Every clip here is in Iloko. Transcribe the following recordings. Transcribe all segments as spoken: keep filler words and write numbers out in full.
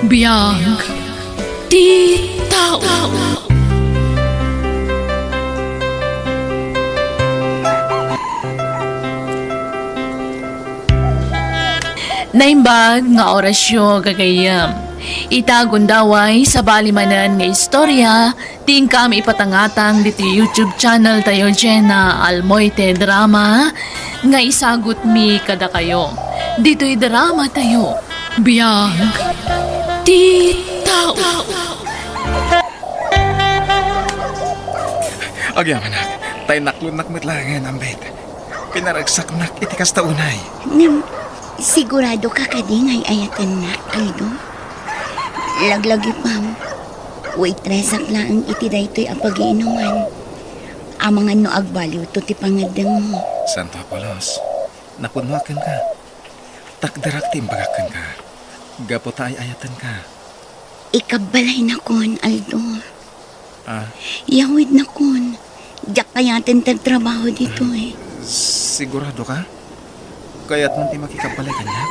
Biag ti tao. Naimbag nga orasyo, gagayyem. Ita gundaway, sabali manen nga istorya, ti inkam ipatangatang ditoy YouTube channel tayo, Jenna Almoite Drama, nga isagutmi kadakayo. Ditoy drama tayo, Biag ti Tao. Agyamanak, tay naklonnak met laengen, Ambet. Pinaragsaknak iti kasta unay. Ngem, sigurado ka kadi nga ay-ayatennak, Aldo? Laglagipem, waitress-ak laeng iti daytoy a pagiinuman. Amangan no agbaliwto ti pangeddengmo. Santo Apolos, napunoak kenka. Takderak ti imbagak kenka. Gapu ta ay-ayatenka. Ikabbalaynakon, Aldo. Ah? Yawidnakon. Diak kayaten ti agtrabaho ditoy. Sigurado ka? Kayatmon ti makikabbalay kaniak?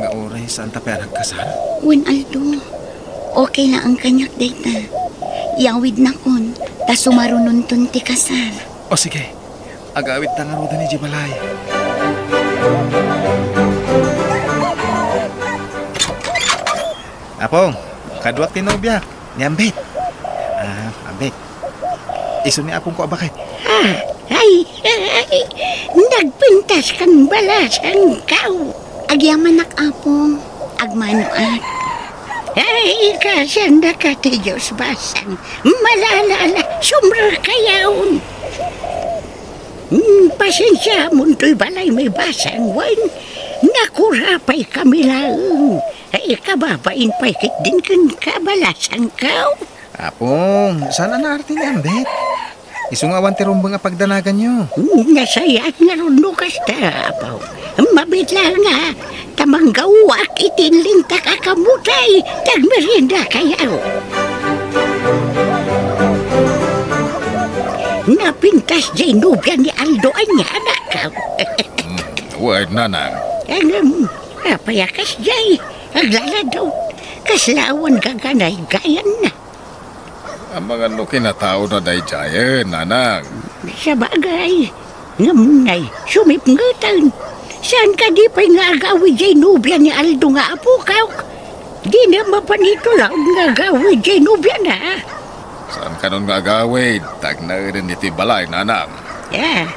Nga uray saanta pay a nagkasar? Wen, Aldo. Okay laeng kaniak dayta. Yawidnakon, ta sumarunonton ti kasar. O sige, agawidta ngaruden idiay balay. Apong, kaduak ti nobiak, ni Ambet. Ah, Ambet. Isu ni apongko a baket. Ah, ay, ay, nagpintas kan balasangkaw. Agyamanak, Apong. Agmanoak. Ay, kasannaka ti Dios, basang. Malala, sumrek kayaon. Hmm, pasensiamon toy balay, may basang, wen. Nakura pay kami laeng. Ay, kababain pay ketdin kenka, balasangkaw. Apong, saan a naarti ni Ambet? Isu nga awan ti rumbeng a pagdanaganyo. Hmm, nasayaat ngarud no kasta, Apong. Mabiit laeng nga ta manggaoak iti inlintak a kamutay ti agmeriendakayo. Napintas diay nobia ni Aldo, ania, anak? Hmm, wen, nanang. Ngem, apay a kasdiay? Aglaladaw. Kasla awan gaganay gayanna. Amangan no kinataona daydiayen, nanang. Sabagay, ngem nay, sumipngeten. Saan kadi pay nga agawid diay nobia ni Aldo nga apokak? Dina mapan iti laud nga agawid diay nobiana. Saan kanon nga agawid, ta agnaeden iti balay, nanang. Ah,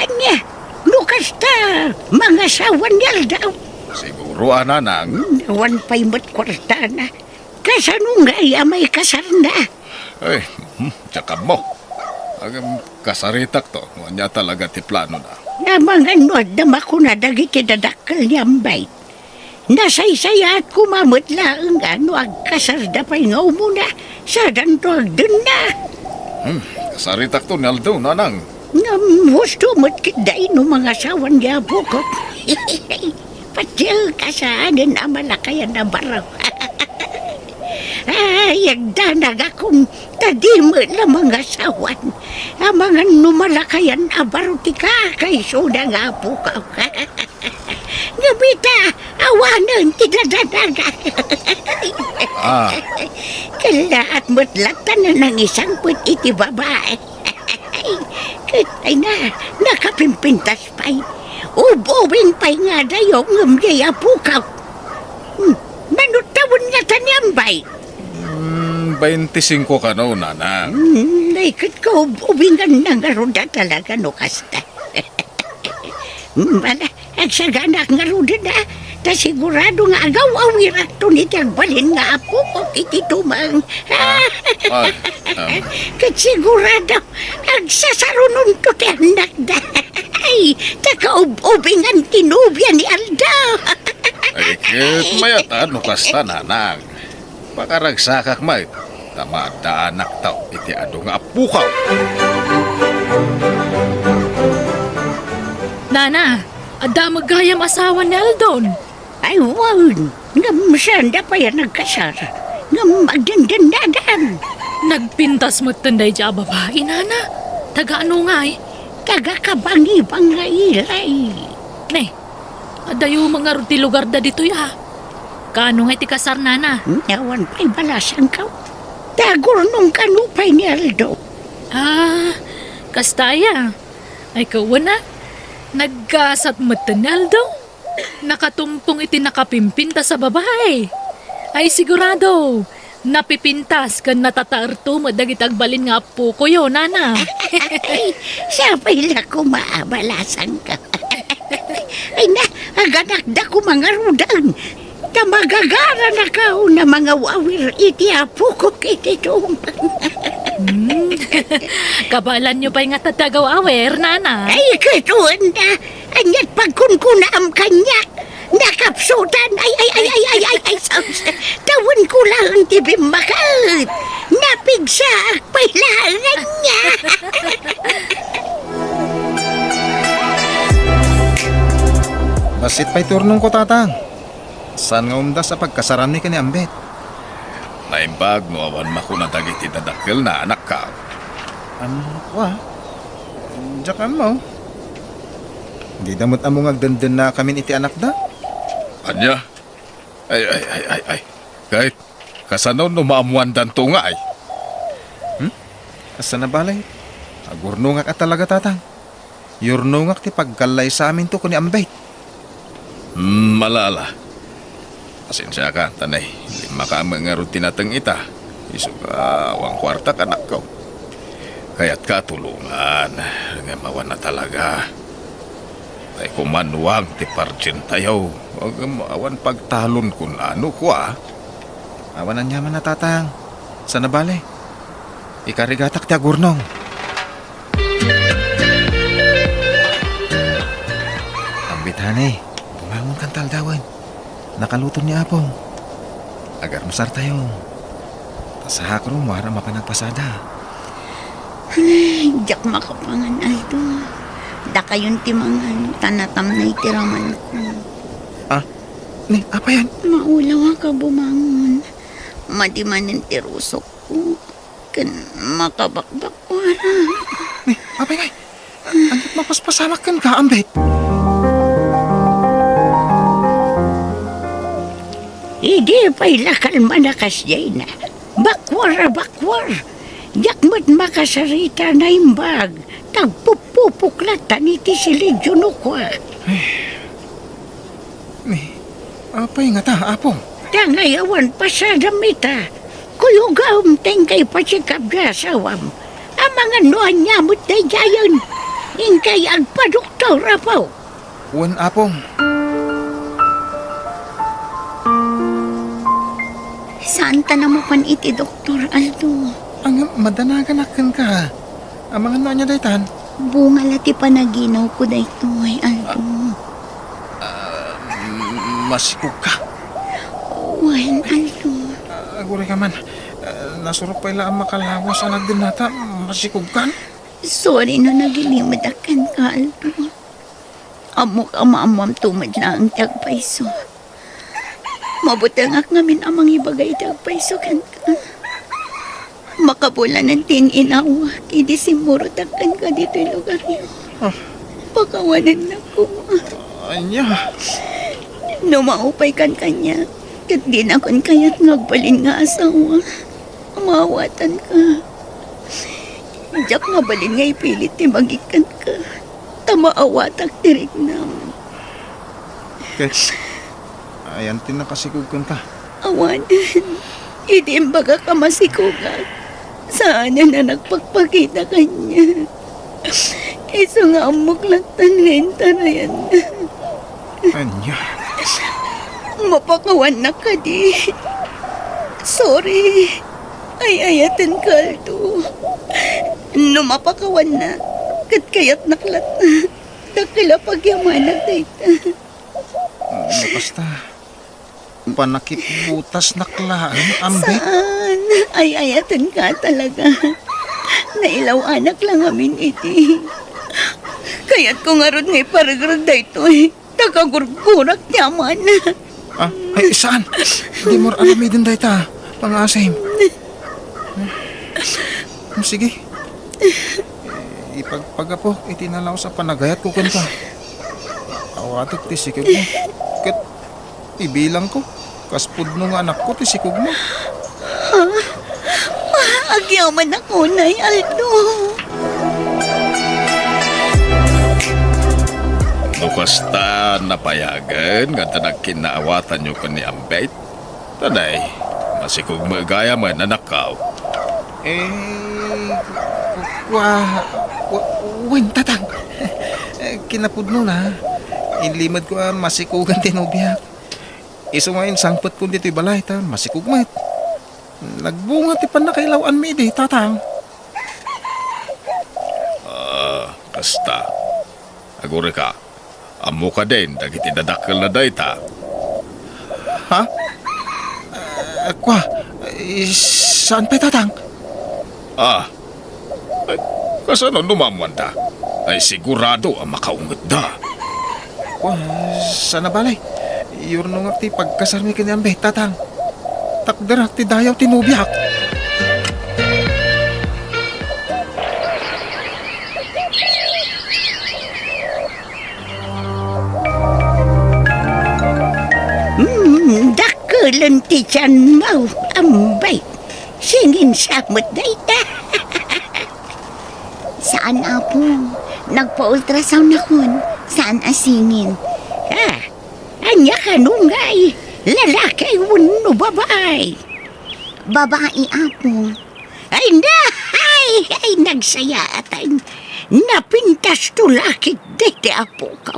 ania, no kasta, mangasawa ni Aldo? Siguro a, nanang. Awan pay met kuartana. Kasano ngay a maikasarna? Ay, hmm, diak ammo. Ngem kasaritakto no ania talaga ti planona. Amangan no adda makuna dagiti dadakkel ni Ambet. Nasaysayaat koma met laeng a no agkasarda pay nga umuna, sadanto agdenna. Hmm, kasaritakto ni Aldo, nanang. Ngem husto met ketdi no mangasawa ni apokak. Patien a saanen a malakayan a baro. Ay, agdanagakon, ta di met la mangasawan. Amangan no malakayan a baro ti kakaisuna nga apokak. Ngem ita, awanen ti dadanagak. Ah. Kellaat met latta a nangisangpet iti babai. Ket ay na, nakapimpintas pay. Ub-ubing pay nga adayo ngem diay apokak. Hmm, mano tawen ngata ni Ambet? Hmm, baintisingko kano, nanang. Hmm, ay ket kaub-ubinganna ngarud a talaga no kasta. Hmm, ala, agsaganak ngaruden a, ta sigurado nga agaw-awirakton iti agbalin nga apokak iti tumeng. Ah, ah, um. Ket sigurado, agsasarunonto ti annakda. Ay, ta kaub-ubingan ti nobia ni Aldo. Ay, ket mayat a no kasta, nanang. Pakaragsakak met, ta maaddaanakto iti adu nga apokak. Nana, adda met gayam asawa ni Aldon. Ay, wen, ngem saanda pay a nagkasar, ngem agdendennadan. Nagpintas metten daydiay a babai, nana. Taga ano ngay? Taga Kabangibang nga ilay. Ne, adayo met ngarud ti lugarda ditoy a. Kaano nga iti kasar, nana? Awan pay balasangko. Ti agurnong kano pay ni Aldo. Ah, kasta aya. Ay, kawana, naggasat metten ni Aldo. Nakatumpong iti nakapimpintas a babai. Ay, sigurado, napipintas ken natataerto met dagiti agbalin nga appokoyo, nana. Ay, siya pay la koma a balasangko. Ay na, aganakda koma ngaruden. Ta magagaranakon a mangaw-awir iti apok iti tumpang. Hmm. Kabaelanyo pay ngata ti agaw-awir, nana? Ay, ket wen da. Ania't pagkunkunaam kaniak? Nakapsutan. Ay, ay, ay, ay, ay, ay, ay, sus. Tawenko laeng ti bimmaket. Napigsaak pay laeng ania. Bassit pay ti urnongko, tatang. Saan nga umdas a pagkasaranmi ken ni Ambet? Naimbag no awan makuna dagiti dadakkelna, anakko. Am, wa. Diak ammo. Dida met ammo nga agdendennakamin iti anakda? Ania? Ay, ay, ay, ay, ay. Ket kasano no maammoandanto ngay? Hmm? Kasta nabale, agurnongak a talaga, tatang. Yurnongak ti pagkallaysaminto ken ni Ambet. Hmm, ala, ala. Pasensiakan, ta naimbagka met ngarud ti nateng ita. Isu nga awan kuartak, anakko. Kayatka a tulongan, ngem awan a talaga. Tay kumanuang ti pardientayo, ngem awan pagtalon kun ano, kua. Awan aniaman a, tatang. Saan a bale. Ikarigatak ti agurnong. Ambet, honey, bumangonkan ta aldawen. Nakaluton ni Apong. Agarmusartayo. Ta saak rummuar a mapan agpasada. Ay, diak makapangan, Aldo. Dakayon ti mangan, ta natamnay ti ramanko. Ah, ni, apayan? Maulawak a bumangon. Madi manen ti rusokko. Ken makabakbakkuara. Ni, apay ngay? Ania't mapaspasamak kenka, Ambet? Idi pay la kalman a kasdiayna. Bakkuar a bakkuar. Diak met makasarita, naimbag. Tagpupupok latta iti silidyo no kua. Ni, apay ngata, Apo? Dangay awan pasadam ita. Kuyogam ta inkay pasikab nga asawam. Amangan no ania met daydiayen. Inkay agpadoktor, Apo. Wen, Apong. Saanta a mapan iti doktor, Aldo? Ang madanaganak kenka. Amangan no ania daytan? Bunga la ti panaginawko daytoy, Aldo. Ah, masikogka? Wen, Aldo. Ah, aguray ka man. Ah, nasurok pay la a makalawas a nagdennata. Masikogkan? Sorry no nagilimedak kenka, Aldo. Ammok a maammoamto met laeng ti agpayso. Mabutengak ngamin a mangibaga iti agpayso kenka. Makabulanen ti in-inawak idi simmurotak kenka ditoy lugaryo. Ah. Pakawanennak koma. Ania? No maupaykan kaniak, ket dinakon kayat nga agbalin nga asawa, maawatanka. Diak mabalin nga ipilit ti magikkanka. Ta maawatak ti riknam. Ket, ayan ti nakasikog kenka? Awanen, idi imbagak a masikogak, saanen a nagpakpakita kaniak. Isu nga ammok latta nga intarayanna. Ania? Mapakawannak kadi? Sorry. Ay-ayatenka, Aldo. No mapakawannak, ket kayatnak latta. Dakkel a pagyamanak dayta. Ah, no kasta, panakipbutasnak laeng, Ambet. Saan? Ay-ayatenka talaga. Nailaw-anak la ngamin iti. Kayatko ngarud nga iparegreg daytoy. Ta kagurgurak ti amana. Ah, ay, saan? Dimo aramiden dayta, pangaasim. Sige. Ipagpagapok iti nalaus a panagayatko kenka. Awatek ti sikegmo. Ket ibilangko. Kas pudno nga anakko ti sikogmo. Ha? Agyamanak unay, Aldo. No kasta, napayagen nga adda nagkinnaawatanyo ken ni Ambet, ta nay, masikog met gayam, anakko. Eh, ku-, kua-, ku-, wen, Tatang. Eh, kinapudnona, inlimed ko a masikogan ti nobiak. Isu nga insangpetkon ditoy balay ta masikog met. Nagbunga ti pannakailaw-anmi idi, Tatang. Ah, kasta. Agurayka, ammo kadin dagiti dadakkel na dayta? Ha? Ah, kua, eh, saan pay, Tatang? Ah, ay, kasano no maammoanda? Ay, sigurado a makaungetda. Wa, saan a bale. Iyurnongak ti pagkasarmi ken ni Ambet, Tatang. Takderak ti dayaw ti nobiak. Mm, dakkelen ti tianmo, Ambet. Singin sa met dayta. Saan, Apo. Nagpa-ultrasound nakon. Saan a singin. Ah, ania kano ngay? Lalaki wenno babai? Babai, Apo. Ay, na! Ay, ay, nagsayaatan. Napintas to lakig dayta, Apo ko.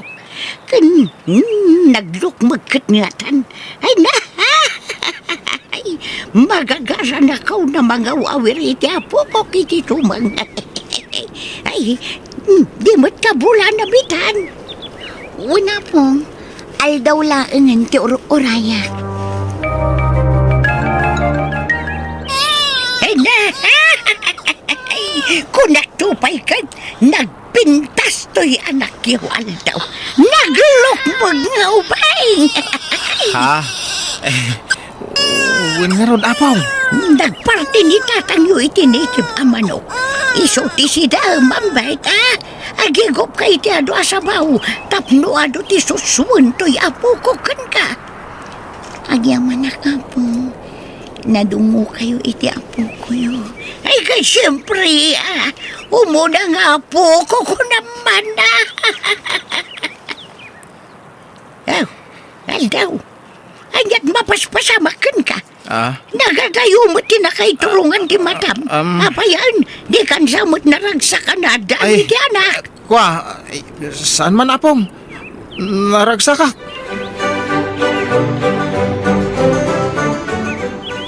Ken, mm, naglukmeg ket ngatan. Ay, na! Ay, magagaranakaw na mangaw-awir iti apok iti tumang. Ay, mm, di met kabulan a bitan. Wen, Apong, aldaw laengen ti ur-urayak. Ay, na! Ay, kunak to pay ket nag- Pintas toy anakyo, Aldaw. Naglukmeg nga ubing. Ha? Eh, wen ngarud, Apong? Nagparti ni tatangyo iti native a manok. Isu ti sida, Ma'am Bert, a? Agigupka iti adu a sabaw tapno adu ti susuen toy apoko kenka. Agyamanak, Apo. Nadungokayo iti apokoyo. Ay, ket siempre, a, umuna nga apoko, kunam man, a. Aw, Aldaw, ania't mapaspasamak kenka? Ah? Nagadayo met ti nakaiturongan ti matam. Ah, um, apay aya, dikan sa met naragsakan a adda iti anak. Kua, ay, saan man, Apong? Naragsakak.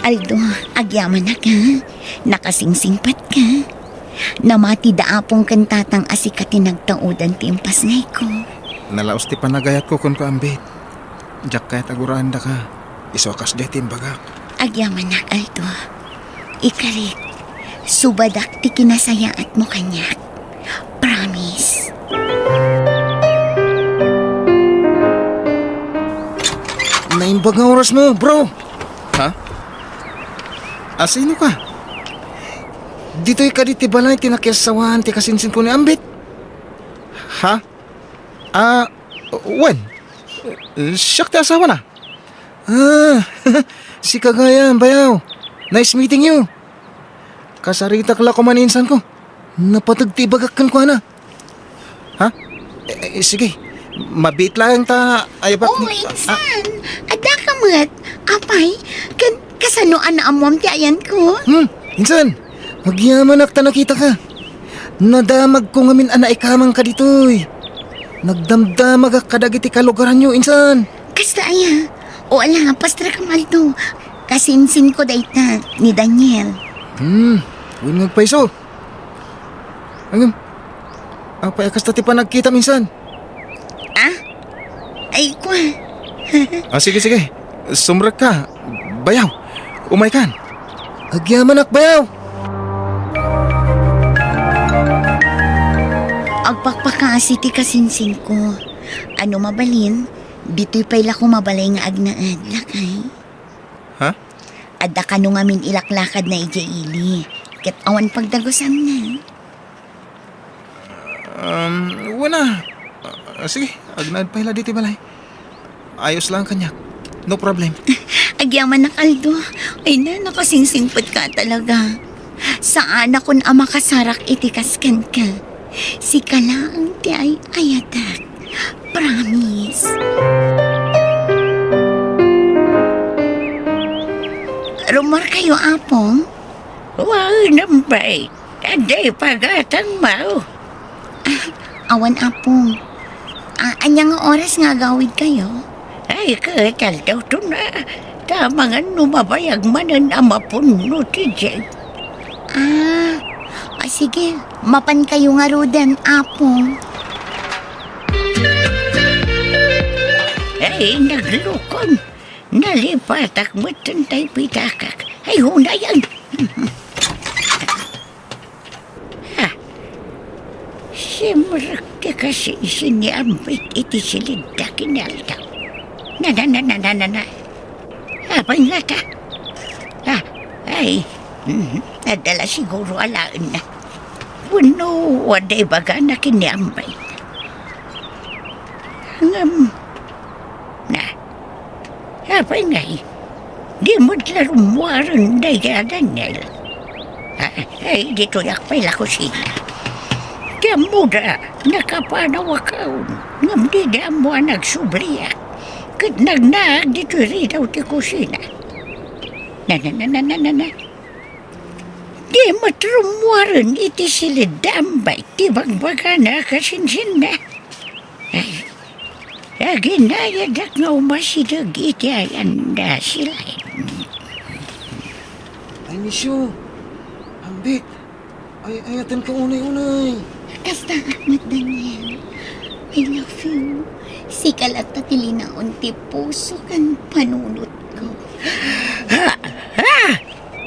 Aldo, agyamanak, a. Nakasingsingpetka. Namati da Apong ken Tatang a sika ti nagtaudan ti impasngayko. Nalaus ti panagayatko kenka, Ambet. Diak kayat a guraendaka. Isu a kasdiay ti imbagak. Agyamanak, Aldo. Ikarik, subadak ti kinasayaatmo kaniak. Promise. Naimbag nga orasmo, bro! Ha? A, sinoka? Ditoy kadi ti balay ti nakiassawaan ti kasinsinko ni Ambet? Ha? A, wen. Siak ti asawana. Ah, sika gayam, bayaw. Nice meeting you. Kasaritak la koma ni insanko. Napateg ti ibagak kenkuana. Ha? Eh, eh, sige. Mabiit laeng ta ayabak. Oh, insan. Adda ka met. Apay, ken kasano a naammoam ti ayanko? Hmm, insan. Agyamanak ta nakitaka. Nadamagko ngamin a naikamangka ditoy. Nagdamdamagak kadagiti kalugaranyo, insan. Kasta aya? O ala, pastrakam, Aldo. Kasinsinko dayta ni Daniel. Hmm, wen nga agpayso. Ngem, apay a kasta ti panagkitam, insan? Ah? Ay, kua. A, sige, sige. Sumrekka. Bayaw. Umaykan. Agyamanak, bayaw. Agpakpakaasi ti kasinsinko. A no mabalin, ditoy pay la koma balay nga agnaed, lakay. Ha? Adda kano ngamin ilaklakadna idiay ili, ket awan pagdagusanna. Um, wen a. Ah, sige, agnaed pay la ditoy balay. Ayos laeng kaniak. No problem. Agyamanak, Aldo. Ay na, nakasingsingpet ka talaga. Saanakon a makasarak iti kas kenka. Sika laeng ti ay-ayatek. Promise. Rummuarkayo, Apong? Wen, Ambet. Adda ipagatangmo? Ah, awan, Apong. Ah, ania nga oras nga agawidkayo? Ay, ket aldaw to na. Ta amangan no mabayag manen a mapunno ti jet. Ah, ah, sige. Mapankayo ngaruden, Apong. Ay, naglukon. Nalipatak met tay pitakak. Ay, unayen. Ha? Simrek ti kasinsin ni Ambet iti silidda ken ni Aldo. Na, na, na, na, na, na, na. Apay ngata? Ah, ay, mhm, adda la siguro alaenna. Wenno, adda ibagana ken ni Ambet. Ngem, na, apay ngay? Di met la rummuaren dayta Daniel. Ah, ay, ditoyak pay la kusina. Ti ammoda, nakapanawakon, ngem dida ammo a nagsubliak. Ket nagnaak ditoy ridaw ti kusina. Na, na, na, na, na, na, na. Di met rummuaren iti silidda Ambet ti bagbagana a kasinsinna. Ay, aginayadak nga umasideg iti ayanda, Silen. Ay, Misyo, Ambet, ay, ayatenka unay-unay. Kasta met, Daniel. I love you. Sika latta ti linaon ti puso ken panunotko. Ah! Ah!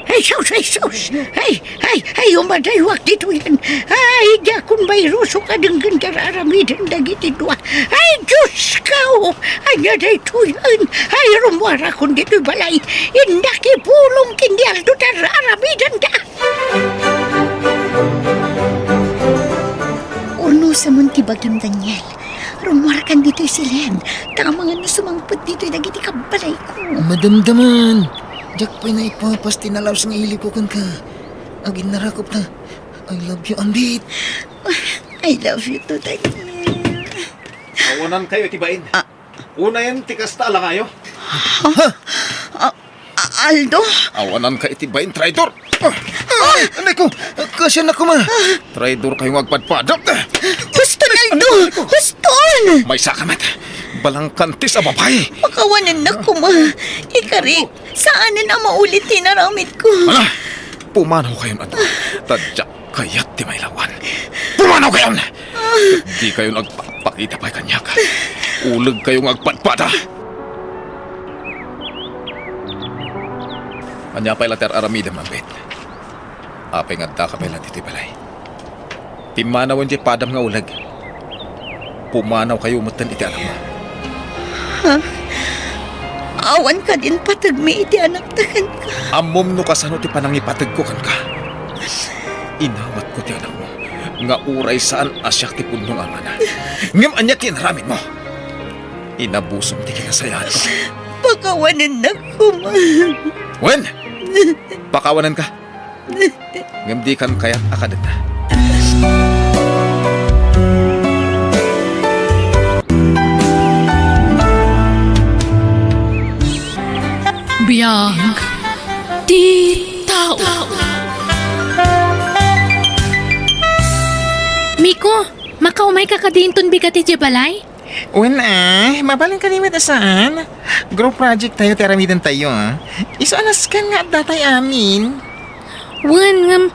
Ay, sus, ay, sus! Ay, ay, ay, umadaywak ditoyen. Ay, diakon mairusok a denggen ti ar-aramiden dagiti dua. Ay, Diosko! Ania daytoyen? Ay, rummuarakon ditoy balay. Innak ipulong ken ni Aldo ti ar-aramidenda. Urnosamon ti bagim, Daniel. Rummuarkan ditoy siled. Ta amangan no sumangpet ditoy dagiti kabbalayko. Madamdaman. Diak pay naipapas ti nalaus nga ilikko kenka. Aginnarakop ta. I love you, Ambet. I love you too, Daniel. Awanankayo iti bain. Ah. Unayen ti kasta a langayo. Ha? Ah, ah, Aldo? Awananka iti bain, traidor! Ah! Ay, anay ko! Kasiannak koma! Traidorkayo nga agpadpadot! Huston, Aldo! Huston! Maysaka met! Balangkantis a babai! Pakawanennak koma! Ikarik, saanen a maulit ti inaramidko. Ala! Pumanawkayon, adu. Ta diak kayat ti mailawan. Pumanawkayon! Dikayon agpakpakita pay kaniak. Ulegkayo nga agpadpada. Ania pay la ti ar-aramidem, Ambet? Apay nga addaka pay la ditoy balay? Pimmanawen diay padam nga uleg. Pumanawkayo metten iti anakmo. Ha? Awan kadin pategmi iti anakta kenka. Ammom no kasano ti panangipategko kenka. Inawatko ti anakmo nga uray saan a siak ti pudno nga amana. Ngem ania ti inaramidmo? Inabusom ti kinasayaanko. Pakawanennak koma. Wen! Pakawanenka. Ngem dikan kayat a kadena. Biag ti tao. Miko, makaumayka kadi inton bigat idiay balay? Wen, a, mabalin kadi met a saan? Group project tayo ti aramiden tayo, a. Isu a nasken nga adda tay amin. Wen, ngem,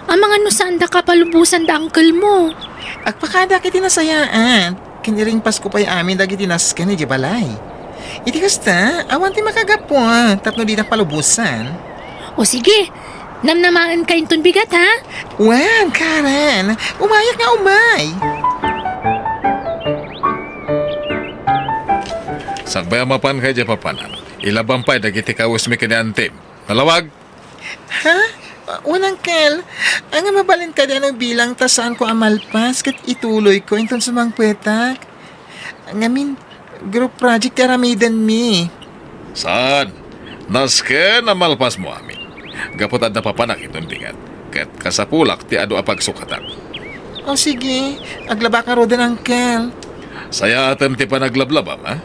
amangan no saanda kapalubosan da uncle mo. Agpakadak iti nasayaat, ken iringpasko pay amin dagiti nasken idiay balay. Iti kasta, awan ti makagapu, a, tapno dinak palubosan. O sige, namnamaenka inton bigat, ha? Wen, Karen, umayak nga umay. Sakbay a mapanka idiay papanan, ilabam pay dagiti kawesmi ken ni antim. Nalawag? Ha? Wen, uncle. Ania, mabalin kadi a no bilang ta saanko a malpas ket ituloyko inton sumangpetak? Ngamin, group project ti aramidenmi. Saan? Nasken a malpasmo amin. Gapu ta adda papanak iton bingat, ket kasapulak ti adu a pagsukatak. O sige, aglabak ngaruden, Uncle. Sayaatem ti panaglablabam, a?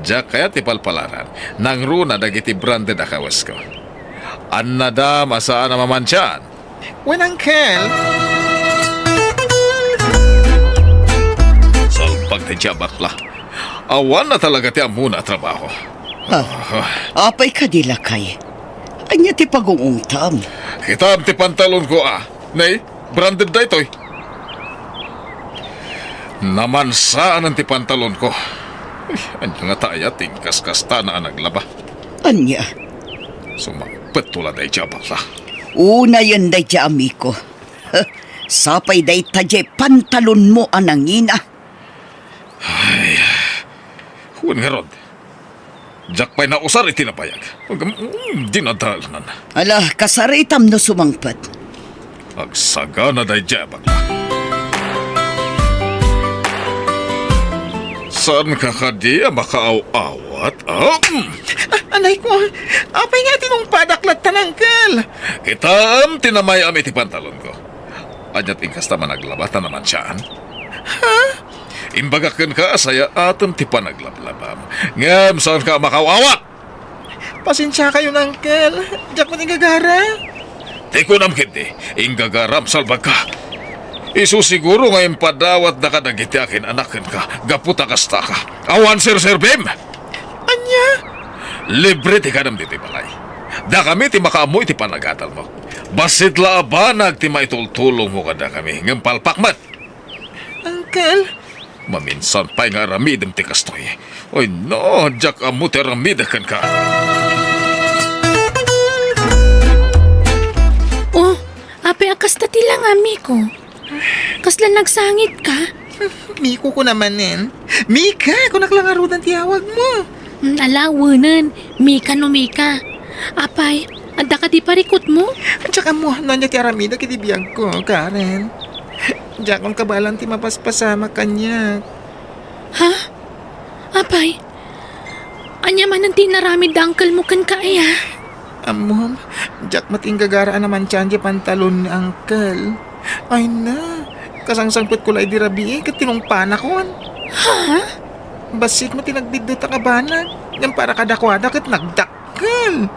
Diak kayat ti palpalaran, nangruna dagiti branded a kawesko. Annadam a saan a mamansian. Wen, Uncle. Salbag daydiay a bakla. Awan na talaga ti ammona a trabaho. Ah, apay kadi, lakay? Ania ti pagungungtam? Kitam ti pantalonko, a. Nay, branded daytoy. Namansaanen ti pantalonko. Ay, ania ngata aya ti inkaskastana a naglaba? Ania? Sumangpet la daydiay a bakla. Unayen daydiay a Miko. Sapay dayta diay pantalonmo a nangina. Ay, wen ngarud. Diak pay nausar iti nabayag. Agam, mm, dinadalan. Ala, kasaritam no sumangpet. Agsagana daydiay a bakla. Saanka kadi a makaaw-awat? Ah, mm. A-, anay ko, apay nga tinungpadak latta, Uncle? Kitaem ti namay-am iti pantalonko. Ania ti inkastam a naglaba ta namansiaan? Ha? Imbagak kenka a sayaatem ti panaglablabam. Ngem saanka a makaaw-awat! Pasensiakayon, Uncle. Diak met inggagara. Ti kunam ketdi, inggagaram, salbagka. Isu siguro nga impadawatda kadagiti akin-anak kenka gapu ta kastaka. Awan serserbim! Ania? Libre ti kanem ditoy balay. Dakami ti makaammo iti panagadalmo. Bassit la a banag ti maitultulongmo kadakami, ngem palpak met. Uncle? Maminsan pay nga aramidem ti kastoy. Ay no, diak ammo ti aramidek kenka. Oh, apay a kasta ti langam, Miko? Kasla nagsangitka? Miko ko namanen. Mika, kunak la ngaruden ti awagmo. Mm, ala, wenen. Mika no Mika. Apay, adda kadi parikutmo? Diak ammo no ania ti aramidek iti biagko, Karen. Diakon kabaelan ti mapaspasamak kaniak. Ha? Apay, ania manen ti inaramid da uncle mo kenka aya? Ammom, diak met inggagara a namansiaan diay pantalon ni uncle. Ay na, kasangsangpetko la idi rabii ket tinungpanakon. Ha? Bassit met ti nagbiddutak a banag, ngem para kadakuada ket nagdak- Kel!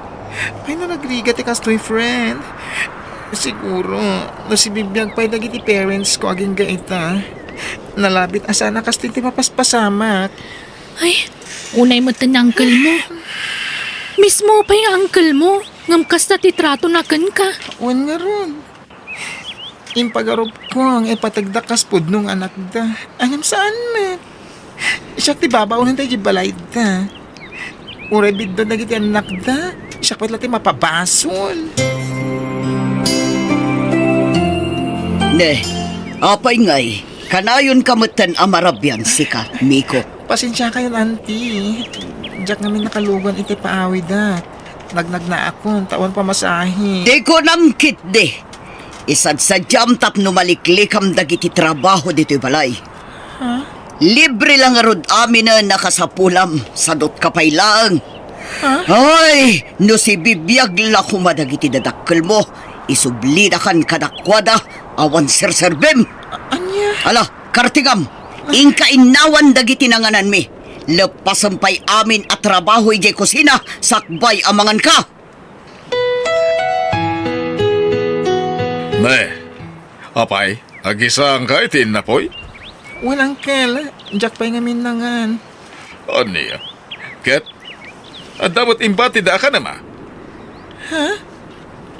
Ay, no nagrigat ti kastoy, friend. Siguro, no sibibiag pay dagiti parents ko agingga ita, nalabit a saan a kastoy ti mapaspasamak. Ay, unay met ti uncle mo. Mismo pay nga uncle mo, ngem kasta ti trato na kenka. Wen ngarud. Impagarupko nga ipategda kas pudno nga anakda. Ngem saan met. Siak ti babaonen daydi balayda. Uray bidduen dagiti annakda, siak met la ti mapabasol. Ne, apay ngay, kanayonka metten a marabian sika, Miko. Pasensiakayon, Auntie. Diak ngamin nakalugan iti paawidak. Nagnagnakon, ta awan pamasahe. Ti kunam ketdi, isadsadiam tapno maliklikam dagiti trabaho ditoy balay. Ha? Libre la ngarud aminen a kasapulam, sadutka pay laeng. Ha? Ay, no sibibiag la koma dagiti dadakkelmo, isublidakan kadakuada, awan serserbim. A-, ania? Ala, kartingam, inka innawan dagiti nangananmi. Leppasem pay amin a trabaho idiay kusina, sakbay a manganka. Ne, apay, agisaangka iti innapuy? Wen, uncle, diak pay ngamin nangan. Ania? Ket adda met imbatida a kanem a? Ha?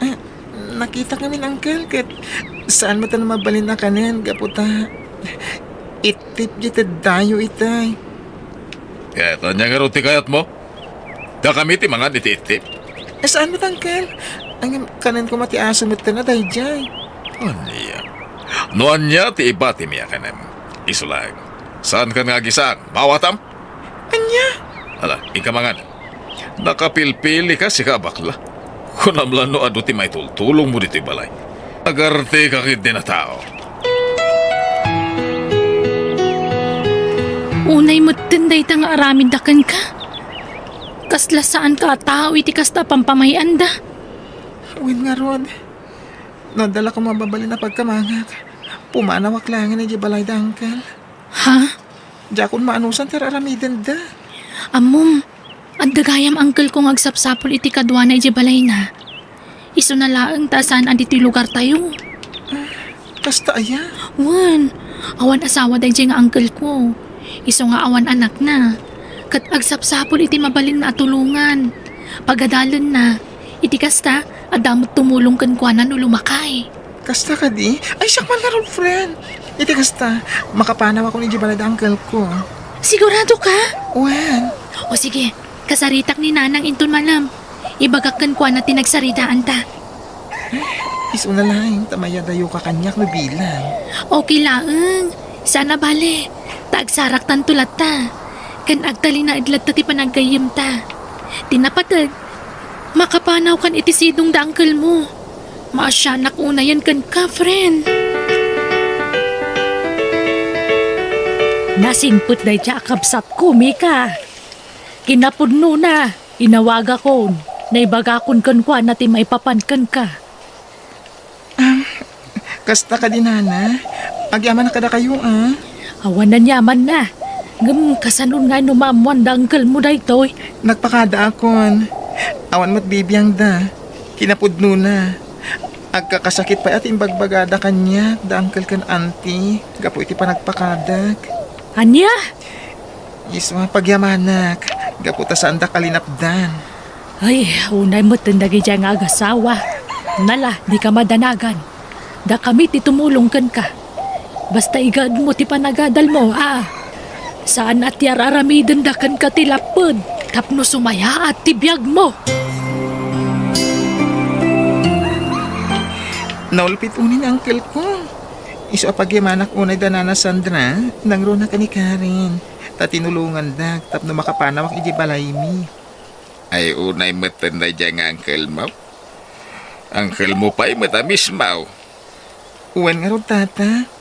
Eh, nakitak ngamin, uncle, ket saan met a mabalin a kanen gapu ta ittip diay teddayo itay. Ket ania ngarud ti kayatmo? Dakami ti mangan iti ittip? Eh, saan met, uncle? Ngem kanen koma ti aso met a daydiay. Ania? No ania ti ibatimi a kanem, isu laeng. Saankan nga agisaang, maawatam? Ania? Ala, inka mangan. Nakapilpilika, sika a bakla. Kunam la no adu ti maitultulongmo ditoy balay. Agarteka ketdin a tao. Unay metten dayta nga aramidda kenka. Kasla saanka a tao iti kasta a pampamay-anda. Wen ngarud, no adda la koma mabalin a pagkamangak, pumanawak laengen idiay balay da uncle. Ha? Diakon maanusan ti ar-aramidenda. Ammom, adda gayam uncle ko nga agsapsapul iti kaduana idiay balayna. Isuna laeng ta saan a ditoy lugartayo. Kasta aya? Wen, awan asawa daydiay nga uncle ko. Isu nga awan anakna. Ket agsapsapul iti mabalinna a tulongan. Pagadalenna. Iti kasta, adda met tumulong kenkuana no lumakay. Kasta kadi? Ay, siak man ngarud, friend. Iti kasta, makapanawakon idiay balay da uncle ko. Sigurado ka? Wen. O sige, kasaritak ni Nanang inton malem. Ibagak kenkuana ti nagsaritaan ta. Isuna laeng ta mayadayoka kaniak no bilang. Okay laeng. Saan a bale. Ta agsaraktanto latta. Ken agtalinaed latta ti panaggayyemta. Ti napateg, makapanawkan iti sidong da uncle mo. Maasianak unayen kenka, friend. Nasingpet dayta a kabsatko, Mika. Kinapudnona, inawagakon, naibagakon kenkuana ti maipapan kenka. Ah, kasta kadi, Nana? Agyamanak kadakayo, a? Awan aniamanna. Ngem kasano ngay no maammoan da uncle mo daytoy? Nagpakadaakon. Awan met bibiangda. Kinapudnona. Agkakasakit pay a ti imbagbagada kaniak da uncle ken auntie gapu iti panagpakadek. Ania? Isu a pagyamanak, gapu ta saandak a linapdan. Ay, unay metten dagidiay nga agasawa. Nala, dika madanagan. Dakami ti tumulong kenka. Basta igaedmo ti panagadalmo, a. Saan a ti ar-aramidenda kenka ti lapped tapno sumayaat ti biagmo. Naulpit unay ni uncle ko. Isu a pagyamanak unay da Nana Sandra, nangruna ken ni Karen. Ta tinulongandak tapno makapanawak idiay balaymi. Ay, unay metten daydiay nga uncle mo? Uncle mo pay met a mismo. Wen ngarud, Tata.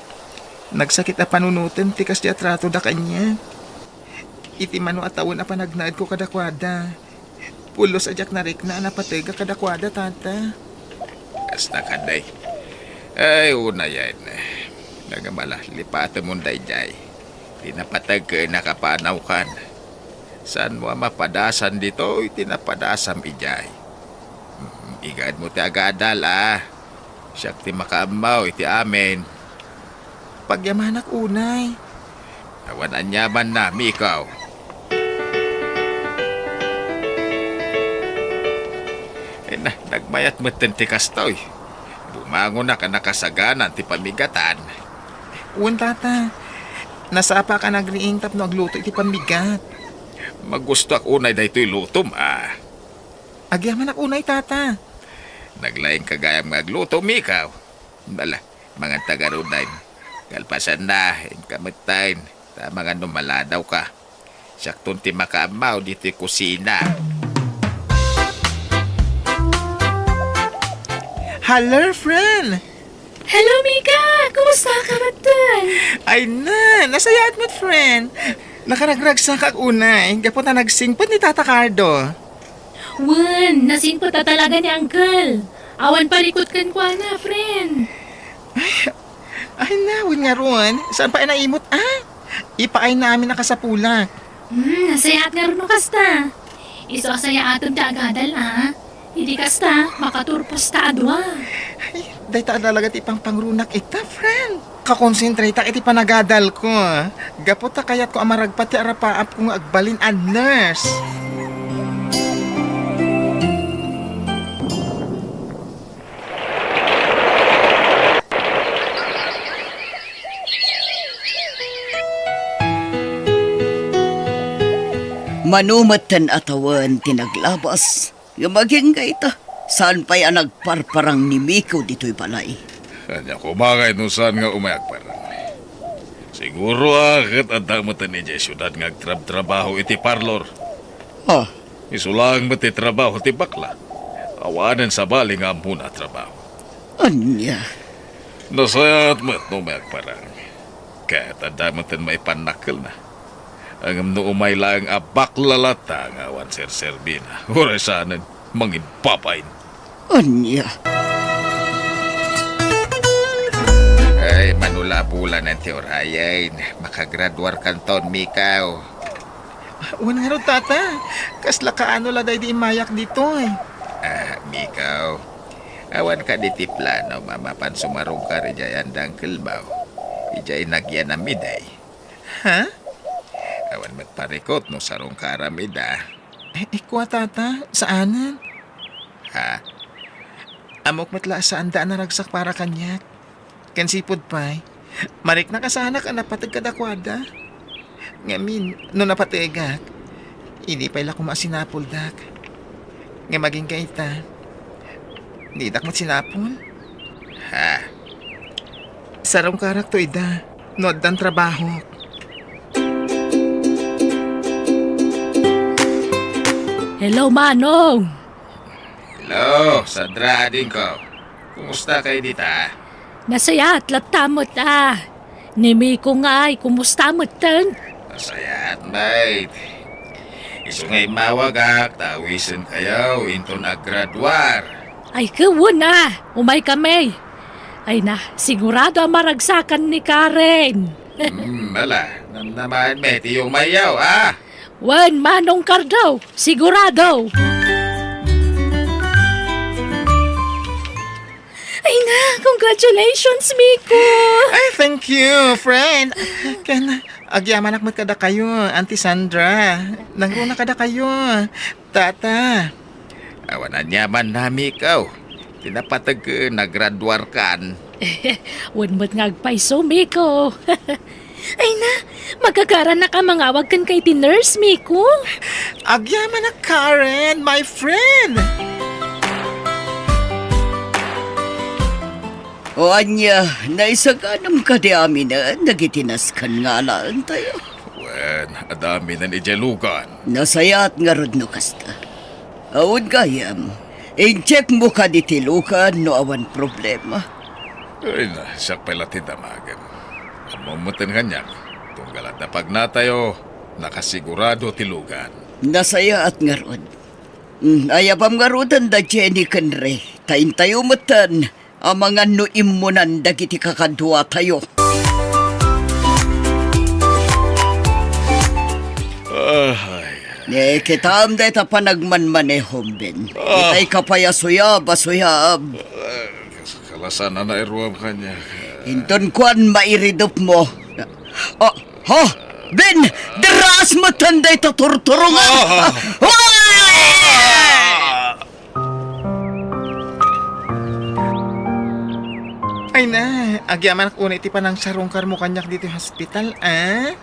Nagsakit a panunoten ti kasdi a tratoda kaniak. Iti mano a tawen a panagnaedko kadakuada, pulos a diak narikna a napategak kadakuada, Tata. Kasta kadi. Ay, unayen. Ngem ala, lipatemon daydiay. Ti napateg ken nakapanawkan. Saanmo a mapadasan ditoy ti napadasam idiay. Mm, igaedmo ti agadal, a. Siak ti makaammo iti amin. Pagyamanak unay. Awan aniamanna, Mikaw. Ay na, nagmayat metten ti kastoy. Bumangonak a nakasaganan ti pammigatan. Wen, Tata. Nasapaak a nagriing tapno agluto iti pammigat. Magustoak unay daytoy lutom, a. Agyamanak unay, Tata. Naglaingka gayam nga agluto, Mikaw. Ala, manganta garuden. Kalpasanna, inka metten. Ta amangan no maladawka. Siakton ti makaammo ditoy kusina. Hello, friend! Hello, Mika! Kumusta ka metten? Ay na, nasayaat met, friend. Nakaragragsakak unay, gapu ta nagsingpet ni Tata Cardo. Wen, nasingpet a talaga ni Uncle. Awan parikut kenkuana, friend. Ay, ay na, wen ngarud. Saan pay a naimut, a? Ipaayna amin a kasapulak. Hmm, nasayaat ngarud no kasta. Isu a sayaatem ti agadal, a. Idi kasta, makaturpos ta a dua. Ay, dayta a talaga ti pangpangrunak ita, friend. Kakonsentratak iti panagadalko. Gapu ta kayatko a maragpat ti arapaapko nga agbalin a nurse. Mano metten a tawen ti naglabas. Ngem agingga ita, saan pay a nagparparang ni Miko ditoy balay. Ania koma ngay no saan nga umay agparang? Siguro a ket adda met idiay siudad nga agtrabtrabaho iti parlor. Ah. Isu laeng met ti trabaho ti bakla. Awanen sabali nga ammona a trabaho. Ania? Nasayaat met no umay agparang. Ket adda met maipannakelna. Ngem no umay laeng a bakla latta nga awan serserbina, uray saanen, manginbabain. Ania? Ay, manulabulanen ti urayen. Makagraduarkanton, Mikaw. Wen ngarud, Tata. Kasla kaano la daydi immayak ditoy? Ah, Mikaw. Awan kadi ti plano a mapan sumarungkar idiay anda Uncle Mau? Idiay nagyanam idi. Ha? Awan met parikut no sarungkaram ida. Eh, eh, kua, Tata, saanen? Ha? Ammok met la a saanda a naragsak para kaniak. Ken sipud pay, mariknak a saanak a napateg kadakuada. Ngamin, no napategak, idi pay la koma a sinapuldak. Ngem agingga ita, didak met sinapul? Ha? Sarungkarakto ida, no addan trabahok. Hello, Manong! Hello, Sandra, adingko. Kumusta kayo dita? Nasayaat latta met, a. Ni Miko ngay, kumusta metten? Nasayaat, mate. Isu nga immawagak, ta awisen kayo, inton aggraduar. Ay, ket wen a, umay kami. Ay na, sigurado a maragsakan ni Karen. Hmm, ala, namnamaen met ti umayyo, a? Wen, Manong Cardo, sigurado. Ay na, congratulations, Miko! Ay, thank you, friend. Ken, agyamanak met kadakayo, Auntie Sandra. Nangruna kadakayo, Tata. Awan aniamanna, Miko. Ti napateg, nagraduarkan. Wen met nga agpayso, Miko. Ay na, magagaranak a mangawag kenka iti nurse, Miko. Agyamanak, Karen, my friend. O ania, naisaganam kadi aminen dagiti nasken nga alaentayo? Wen, adda aminen idiay lugan. Nasayaat ngarud no kasta. Awan gayam, i-check mo kadi ti lugan no awan problema. Ay na, siak pay la ti damagem. Ammom metten kaniak, tunggal adda pagnatayo, nakasigurado ti lugan. Nasayaat ngarud. Mm, ayabam ngaruden da Jenny ken Ray, ta intayo metten amangan no immunan dagiti kakaduatayo. Ay. Ne, kitaem dayta panagmanmanehom, Ben. Ah. Itay ka pay a suyab, a suyab. Ah, kas-, kalasan a nairuam kaniak. Inton kuan, mairidupmo. Oh, ho! Ben, diraas metten dayta turturongan. Ah. Hoy! Ay na, agyamanak unay ti panangsarungkarmo kaniak ditoy hospital, a?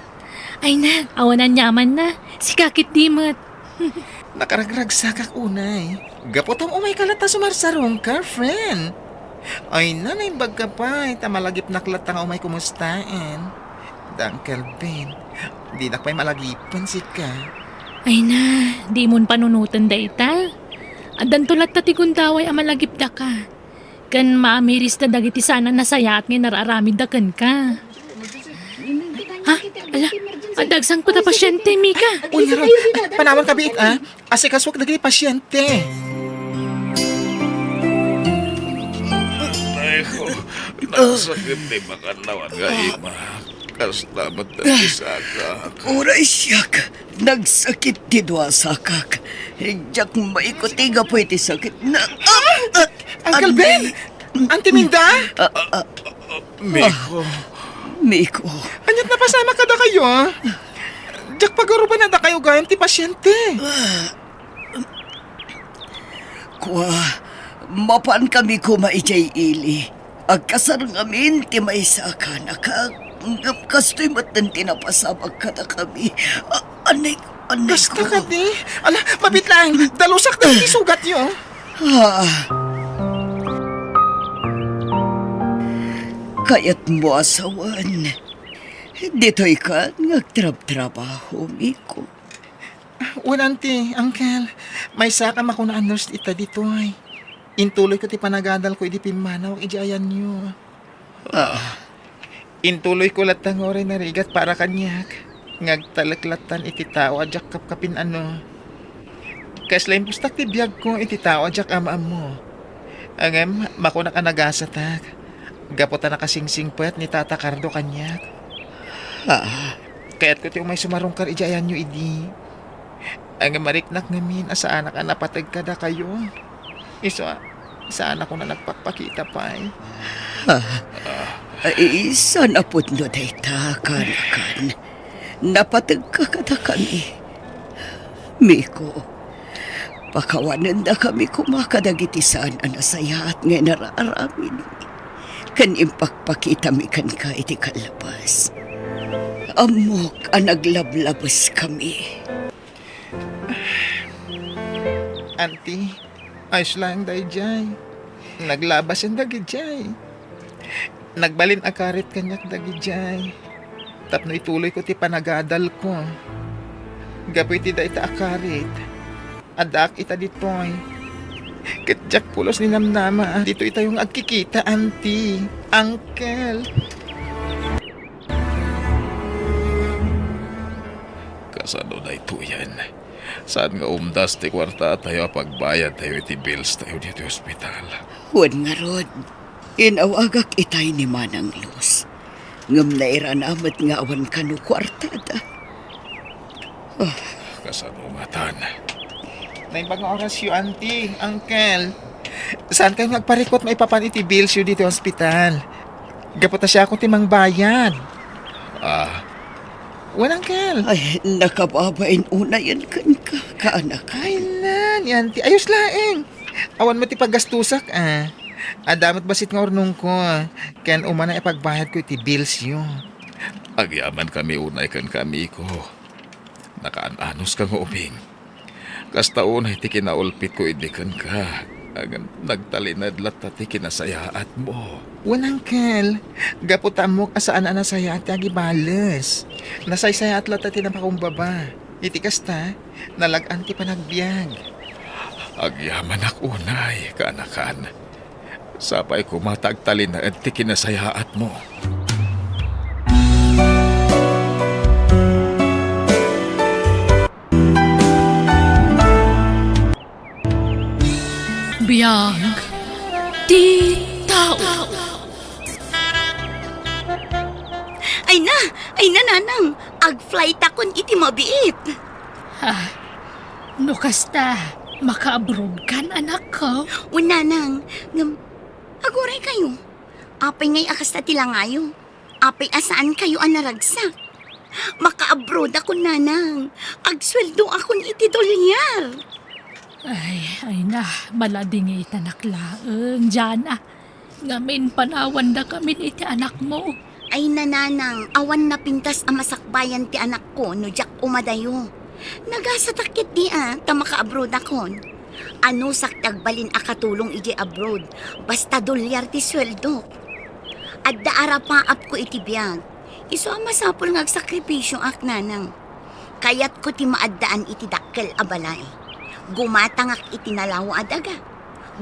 Ay na, awan aniamanna. Sika ketdi met. Nakaragragsakak unay. Gapu ta umayka latta sumarsarungkar, friend. Ay na, naimbagka pay, ta malagipnak latta nga umay kumustaen. Da Uncle Ben, dinak pay malagipen sika. Ay na, dimon panunoten dayta. Addanto latta ti gundaway a malagipdaka. Ken maamirista dagiti saan a nasayaat nga inararamidda kenka. Ha? Ala, adda agsanko ta pasiente, Mika. Uy, ngarud, panawanka biit, a. Asikasuak dagiti pasiente. Ay ko, nasakit ti makannawan nga ima. Kasta met ti saka. Uray siak, nagsakit ti dua sakak. Diak maikuti gapu iti sakit na. Ah! Ah! Uncle Ben! Auntie Minda! Ah, ah, Miko. Miko. Aniat napasamak kadakayo? Diak pagaruban a dakayo gayam ti pasiente. Kua, mapankami koma idiay ili. Agkasar ngamin ti maysa a kanakak, ngem kastoy metten ti napasamak kadakami. A-, anay, anay Kasta ko. Kadi? Ala, mabitlang, dalusak na ti sugatyo. Ah. Kayatmo a sawen, ditoy kan nga agtrabtrabaho, Miko. Wen, Auntie, Uncle, maysa ka makuna a nurse ita ditoy. Intuloyko ti panagadalko idi pimmanawak idi ayanyo. Ah. Intuloyko latta nga uray narigat para kaniak. Nga agtalek lattan iti tao a diak kapkapin-ano. Kasla imbustak ti biagko iti tao a diak am-ammo. Ngem, makunak a nagasatak. Gapu ta nakasingsingpet ni Tata Cardo kaniak. Ah. Kayatko ti umay sumarungkar idiay ayanyo idi. Ngem mariknak ngamin a saanak a napateg kadakayo. Isu a, saanak a nagpakpakita pay. Ah, ay, saan a pudno dayta, kaanakan? Napategka kadakami. Miko, pakawanendakami koma kadagiti saan a nasayaat nga inararamidmi ken impakpakitami kenka iti kallabas. Ammok a naglablabeskami. Auntie, ayos laeng daydiay. Naglabasen dagidiay. Nagbalin a karit kaniak dagidiay. Tapno ituloyko ti panagadalko. Gapu iti dayta a karit, addaak ita ditoy. Ket diak pulos ninamnama a ditoy tayo nga agkikita, Auntie, Uncle. Kasano daytoyen? Saan nga umdas ti kuartatayo a pagbayadtayo iti bills tayo ditoy ospital? Wen ngarud, inawagak itay ni Manang Luz. Ngem nairana met nga awan kano kuartada. Ah. Kasano ngatan? Naimbag nga orasyo, Auntie, Uncle. Saan kayo nga agparikut maipapan iti bills yo ditoy ospital? Gapu ta siak ti mangbayad. Ah. Wen, Uncle. Ay, nakababain unayen kenka, kaanakan. Ay, na, ni Auntie. Ayos laeng. Awan met ti paggastusak, ah. Adda met bassit nga urnongko, ken umana ipagbayadko iti bills yo. Agyamankami unay kenka, Miko. Nakaan-anos ka nga ubing. Kasta unay ti kinaulpitko idi kenka. Ngem nagtalinaed latta ti kinasayaatmo. Wen, Uncle, gapu ta ammok a saan a nasayaat ti agibales. Nasaysayaat latta ti napakumbaba. Iti kasta, nalag-an ti panagbiag. Agyamanak unay, kaanakan. Sapay koma ta agtalinaed ti kinasayaatmo. Biag ti tao. Ay na, ay na, Nanang. Ag-flight akon iti mabiit. Ah, no kasta, maka-abroad kan, anakko? O, Nanang, ngem, aguray kayo. Apay ngay a kasta ti langayo? Apay a saan kayo a naragsak? Maka-abroad akon, Nanang. Agsueldo akon iti dolyar. Ay, ay na, maladingitanak laeng, Jana. Ngamin, panawandakamin iti anakmo. Ay, Nanang, awan napintas a masakbayan ti anakko no diak umadayo. Nagasatak ketdi a ta maka-abroad akon. Anusak ti agbalin a katulong idiay abroad, basta dolyar ti sueldok. Adda arapaapko iti biag. Isu a masapul nga agsakripisioak, Nanang. Kayatko ti maaddaan iti dakkel a balay. Gumatangak iti nalawa a daga.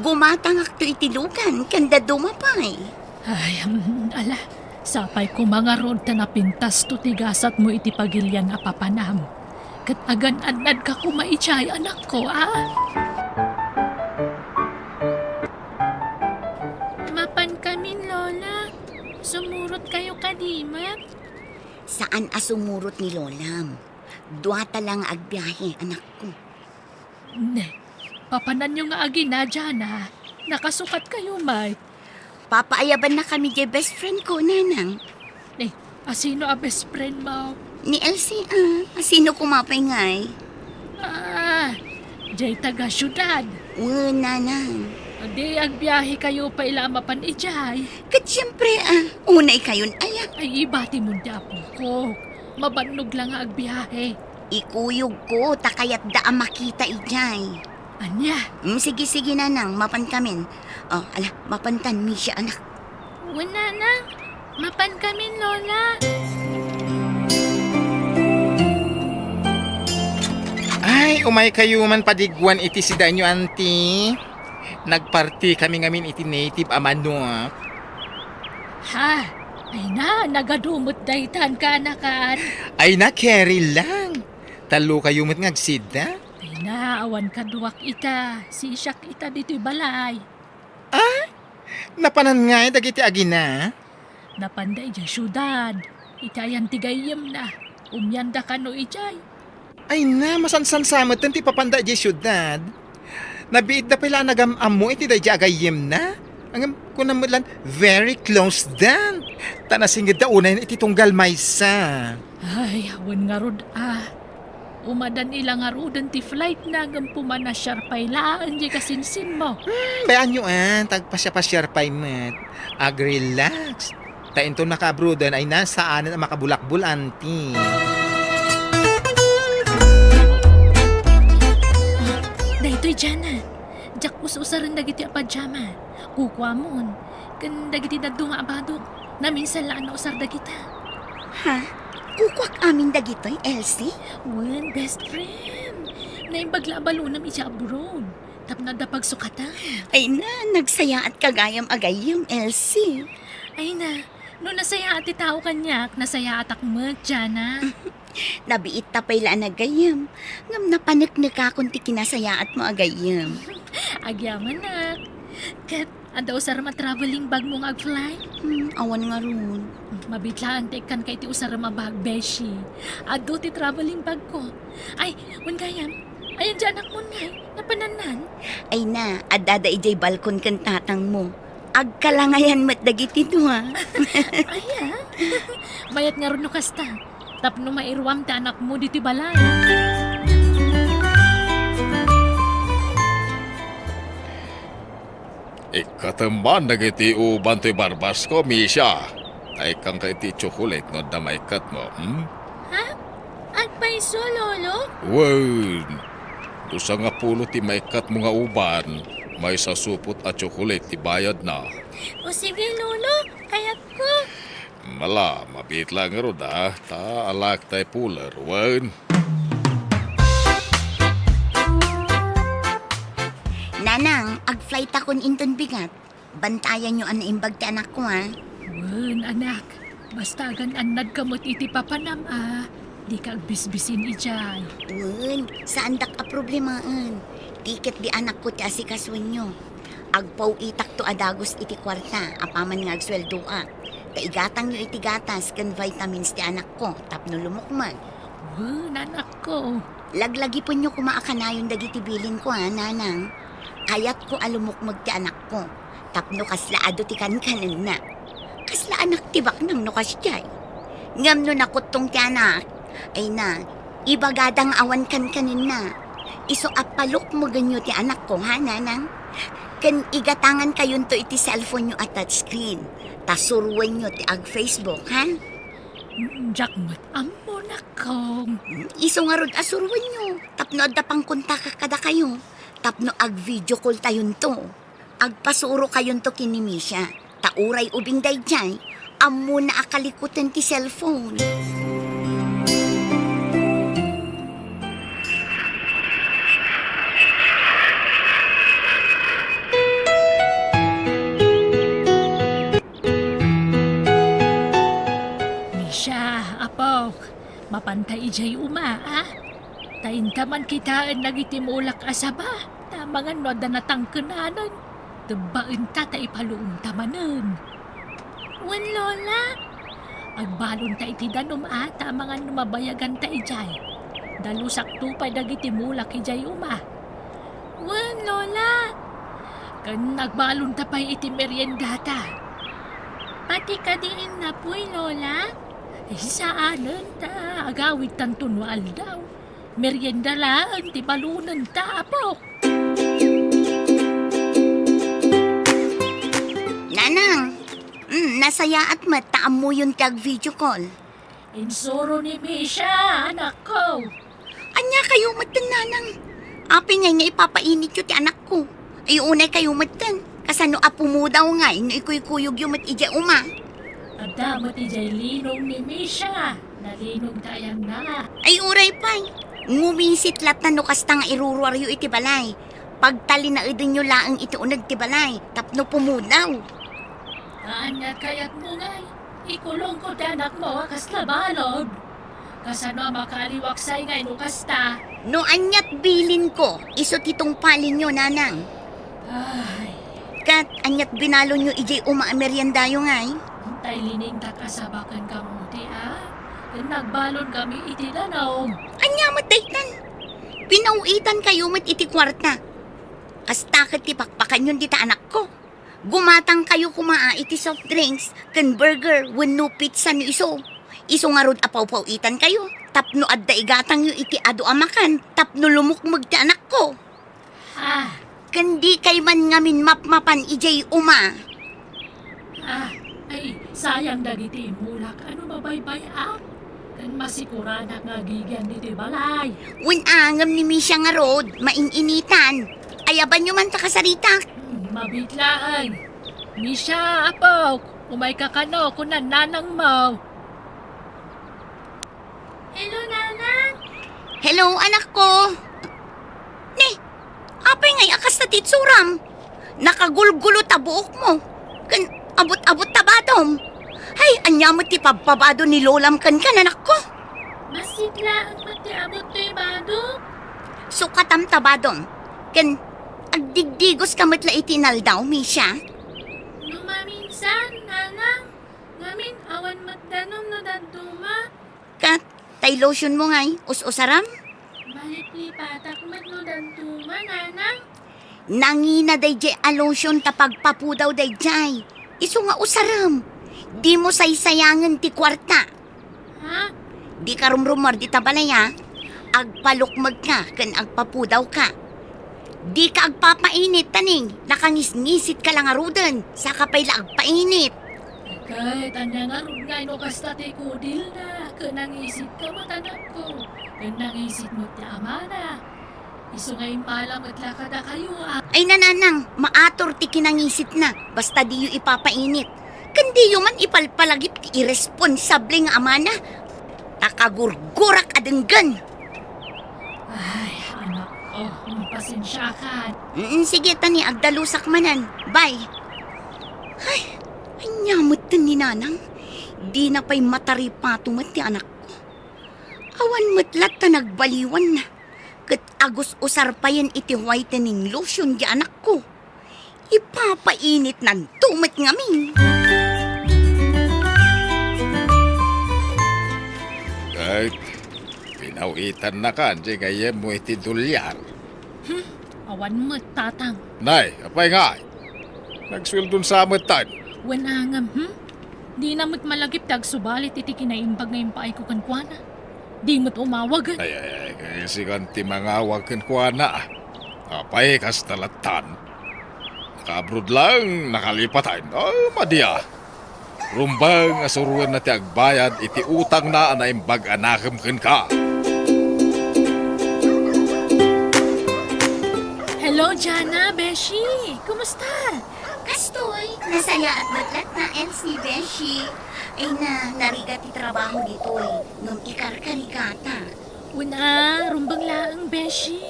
Gumatangakto iti lugan ken dadduma pay. Ay, mm, ala, sapay koma ngarud ta napintasto ti gasatmo iti pagilian a papanam. Ket agan-annadka koma idiay, anakko, a? Mapankamin, Lola. Sumurot kayo kadi met? Saan a sumurot ni Lolam. Duata la nga agbiahe, anakko. Ne, papananyo nga agina, Jana. Nakasukat kayo, Mike. Papaayaban na kami diay best friend ko, Nanang. Ne, asino a best friend mo? Ni Elsie, a. Asino koma pay ngay? Ah, diay taga-siudad. Wen, Nanang. Di agbiahe kayo pay la a mapan idiay. Ket siempre, a. Unay kayon aya. Ay, ibati mo di apokok. Mabannog la nga agbiahe. Ikuyogko ta kayatda a makita idiay. Ania? Mm, sige, sige, Nanang, mapankamin. O, ala, mapantan, Misha, anak. Wen, Nanang, mapankamin, Lola. Ay, umay kayo man padiguan iti sidanyo, Auntie. Nagparti kami ngamin iti native a manok. Ha? Ay na, nagadu met daytan, kaanakan. Ay na, carry lang. Tallo kayo met nga agsida. Ay na, awan kaduak ita. Sisiak ita ditoy balay. Ah? Napanan ngay dagiti agina? Napanda idiay siudad. Iti ayan ti gayyemna. Umyanda kano idiay. Ay na, masansansa met ti ipapanda idiay siudad. Nabiitda pay la a nagam-ammo iti daydiay a gayyemna. Ngem kunam met lan, very close dan. Ta nasingedda unayen iti tunggal maysa. Ay, awan ngarud a. Umadan ila ngaruden ti flightna ngem pumanasiar pay laeng diay kasinsinmo. Hmm, bayaanyo a, ta agpasiapasiar pay met. Ag-relax. Ta inton nakaabroaden ay na, saanen a makabulakbol, anti. Daytoy, Jana. Diak us-usaren dagiti a pajama. Kukuamon. Ken dagiti dadduma a badok. Naminsan la a nausar dagita. Ha? Kukuak amin dagitoy, Elsie? Wen, best friend. Naimbag la a balonem idiay abroad. Tapno adda pagsukatan. Ay na, nagsayaatka gayam a gayyem, Elsie. Ay na, no nasayaat ti tao kaniak, nasayaatak met, Jana. Nabiitta pay la a nagayyem, ngem napaneknekakon ti kinasayaatmo a gayyem. Agyamanak. Ket adda usarem a traveling bagmo nga agfly? Hmm, awan ngarud. Mabiit laeng ta ikkanka iti usarem a bag, beshi. Adu ti traveling bagko. Ay, wen gayam, ayan diay anakmon ngay, napanannan? Ay na, addada idiay balkon ken tatangmo. Agkalangayan met dagiti dua. Aya? Mayat ngarud no kasta. Tapno mairuam ti anakmo ditoy balay. Ikkatem man dagiti uban toy barbasko, Misha. Ta ikkanka iti tsokolate no adda maikkatmo, hmm? Ha? Agpayso, Lolo? Wen, no sangapulo ti maikkatmo nga uban, maysa supot a tsokolate ti bayadna. O sige, Lolo, kayatko. Mala, mabiit la ngarud a, ta alaek tay puler, wen. Nanang, agflightakon inton bigat. Bantayanyo a naimbag ti anakko, ha? Wen, anak. Basta agan-annadka met iti papanam a, dika agbisbisin idiay. Wen, saandak a problemaen. Ti ket di anakko ti asikasuenyo. Agpaw-itakto a dagus iti kuarta apaman nga agsueldoak. Ta igatangyo iti gatas ken vitamins ti anakko tapno lumukmeg. Wen, anakko. Laglagipenyo koma a kanayon dagiti bilinko, a, nanang. Kayatko a lumukmeg ti anakko tapno kasla adu ti kankanenna. Kasla anak ti baknang no kasdiay. Ngem no nakuttong ti anak, ay na, ibagada nga awan kankanenna. Isu a palukmogenyo ti anakko, ha, nanang? Ken igatangankayonto iti cellphone-yo a touchscreen, ta suroenyo ti ag-Facebook, ha? Diak met ammo, nakong. Isu ngarud a suroenyo, tapno adda pangkontakak kadakayo, tapno ag-video call-tayonto. Agpasurokayonto ken ni Misha, ta uray ubing daydiay, ammona a kalikutan ti cellphone. Misha, apok, mapanta idiay uma, a? Ta inta man kitaen dagiti mulak a saba, ta amangan no adda natangkenanen. Tebbaenta ta ipaluomta manen. Wen, Lola. Agbalonta iti danum a, ta amangan no mabayaganta idiay. Dalusakto pay dagiti mulak idiay uma. Wen, Lola. Ken agbalonta pay iti meriendata. Pati kadi innapoy, Lola? Saanen ta agawidtanto no aldaw. Merienda laeng ti balonenta, apok. Nanang, mm, nasayaat met ta ammoyon ti ag-video call. Insuro ni Misha, anakko. Ania kayo metten, nanang? Apay ngay nga ipapainityo ti anakko? Ay, unay kayo metten. Kasano a pumudaw ngay no ikuykuyogyo met idiay uma? Adda met idiay linong ni Misha. Nalinog ta ayanna. Ay, uray pay. Ngumisit latta no kasta nga iruruaryo iti balay. Pagtalinaedenyo laeng iti uneg ti balay tapno pumudaw. Ania kayatmo ngay? Ikulongko ti anakmo a kasla balud. Kasano a makaaliwaksay nga ino kasta? No aniat bilinko, isu ti tungpalenyo, nanang. Ay. Ket aniat binalonyo idiay uma a meriendayo ngay? Tay liningtak a saba ken kamote, a? Ken nagbalon kami iti danum. Ania met daytan? Pinaw-itankayo met iti kuarta. Kasta ket ti pakpakanyon dita anakko. Gumatangkayo koma a iti soft drinks ken burger wenno pizza no isu. Isu ngarud a pawpaw-itankayo tapno adda igatangyo iti adu a makan tapno lumukmeg ti anakko. Ah. Ken dikay man ngamin mapmapan idiay uma. Ah, ay, sayang dagiti immulak a no mabaybay-ak. Ken masikuradak nga agigian ditoy balay. Wen a, ngem ni Misha ngarud, main-initan. Ayabanyo man ta kasaritak. Hmm, mabiit laeng. Misha, apok, umayka kano, kunan nanangmo. Hello, Nanang. Hello, anakko. Ni, apay ngay a kasta ti itsuram? Nakagulgulo ta buokmo. Ken abut-abut ta badom. Hay, ania met ti pabpabado ni lolam kenka, anakko? Massit laeng met ti abut toy badok. Sukatam ta badom. Ken agdigdigoska met la iti inaldaw, Misha. No maminsan, Nanang, ngamin awan met danum no dadduma. Ket tay lotionmo ngay, us-usaram? Maliplipatak met no dadduma, Nanang. Nangina daydiay a lotion ta pagpapudaw daydiay. Isu nga usarem. Dimo saysayangen ti kuarta. Ha? Dika rumrumuar dita balay, a. Agpalukmegka ken agpapudawka. Dika agpapainit, taning. Nakangisngisitka la ngaruden. Saka pay la agpainit. Ket ania ngarud nga ino kasta ti kudilna, ket nangisit ka met, anakko, ken nangisit met ti amana. Isu nga immala met la kadakayo, a. Ay, nanang, maator ti kinangisitna, basta diyo ipapainit. Ken diyo man ipalpalagip ti irresponsable nga amana. Ta kagurgurak a denggen. Ay, anakko, mapasensiakan. Mm, sige, tani, agdalusak manen. Bye. Ay, ania metten ni Nanang? Dina pay mataripato met ti anakko. Awan met latta nagbaliwanna. Ket agus-usar payen iti whitening lotion ti anakko. Ipapainitnanto met ngamin. Ket pinaw-itannakan ti gayyemmo iti dolyar. Hmm, awan met, Tatang. Nay, apay ngay? Nagsueldon sa metten. Wen a ngem, hmm? Dina met malagip ti agsubalit iti kinaimbag nga impaayko kenkuana. Di met umawag. Ay, ay, ay, kasikan ti mangawag kenkuana. Apay, kasta lattan? Naka-abroad laeng nakalipatan. Oh, madi a. Rumbeng a suroenna ti agbayad iti utangna a naimbag a nakem kenka. Hello, Jana, Beshi. Kumusta? Kastoy, nasayaat met latta, Elsie, Beshi. Ay na, narigat ti trabaho ditoy, ngem ikarkarigata. Wen a, rumbeng laeng, Beshi.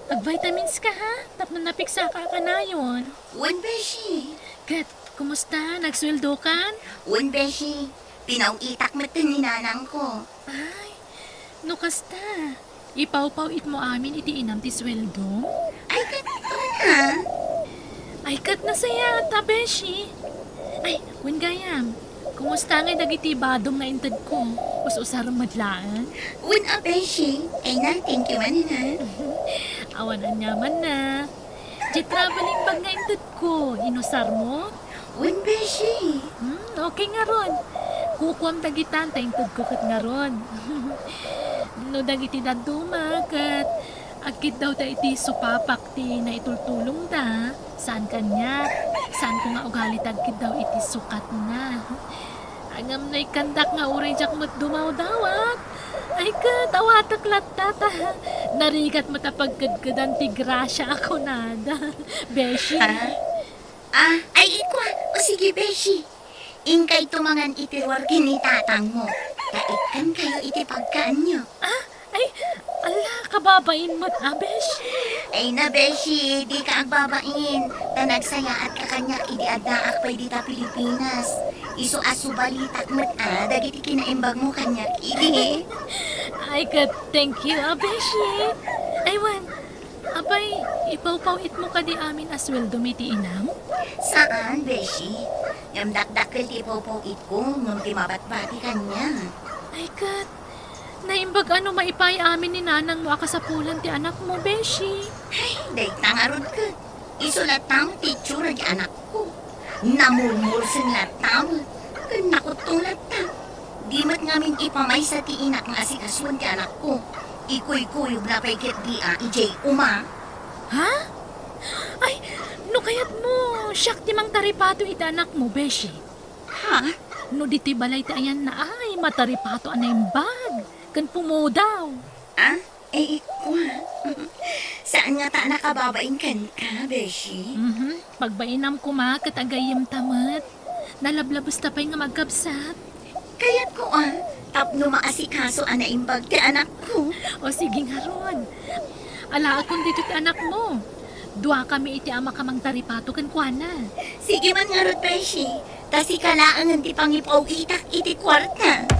Ag-vitamins ka, ha? Tapno napiksaka a kanayon. Wen, Beshi. Ket, kumusta? Nagsueldokan? Wen, Beshi. Pinaw-itak met ken ni nanangko. Ay, no kasta, ipawpaw-itmo amin iti inam ti sueldom? Ay, ket, wen a. Ay, ket nasayaat a, Beshi. Ay, wen gayam, kumusta ngay dagiti badom nga intedko? Us-usarem met laeng? Wen a, Beshi. Ay na, thank you manen a. Awan aniamanna. Diay traveling bag nga intedko, inusarmo? Wen, Beshi. Hmm, okay ngarud. Kukuam dagitan ta intedko ket ngarud. No dagiti dadduma ket agkiddawda iti supapak ti naitultulongda, saan kaniak, saanko nga ugali ti agkiddaw iti sukatna. Ngem no ikkandak nga uray diak met dumawdawat, ay ket awatek latta ta narigat met a pagkedkedan ti grasia a kunada, Beshi. Ah? Ah, ay, ikua. O sige, Beshi. Inkay tumangan iti ruar ken ni tatangmo, ta ikkankayo iti pagkaanyo. Ah, ay, ala, kababain met a, Beshi. Ay na, Beshi, dika agbabain, ta nagsayaatka kaniak idi addaak pay dita Pilipinas. Isu a subalitak met a dagiti kinaimbagmo kaniak idi. Ay, ket thank you, a, beshi. Ay, wen, apay, ipawpaw-itmo kadi amin a sueldo mi ti inam? Saan, beshi. Ngem dakdakkel ti ipawpaw-itko ngem ti mabatbati kaniak. Ay, ket, naimbag a no maipay amin ni nanangmo a kasapulan ti anakmo, beshi. Ay, dayta ngarud ket. Isu latta met ti itsura ti anakko. Namurmurseng latta met, ken nakuttong latta. Di met ngamin ipamaysa ti inak nga asikasuen ti anakko. Ikuykuyogna pay ketdi a idiay uma. Ha? Ay, no kayatmo, siak ti mangtaripato iti anakmo, beshi. Ha? No ditoy balay ti ayanna ay mataripato a naimbag ken pumudaw. Ah? Eh, kua. Saan ngata a nakababain kenka, beshi? Mhm. Pagbainam koma ket agayyemta met. Nalablabesta pay nga magkabsat. Kayatko a, tapno maasikaso a naimbag ti anakko. O sige ngarud. Alaekon ditoy ti anakmo. Duakami iti a makamangtaripato kenkuana. Sige man ngarud, beshi. Ta sika laengen ti pangipaw-itak iti kuarta.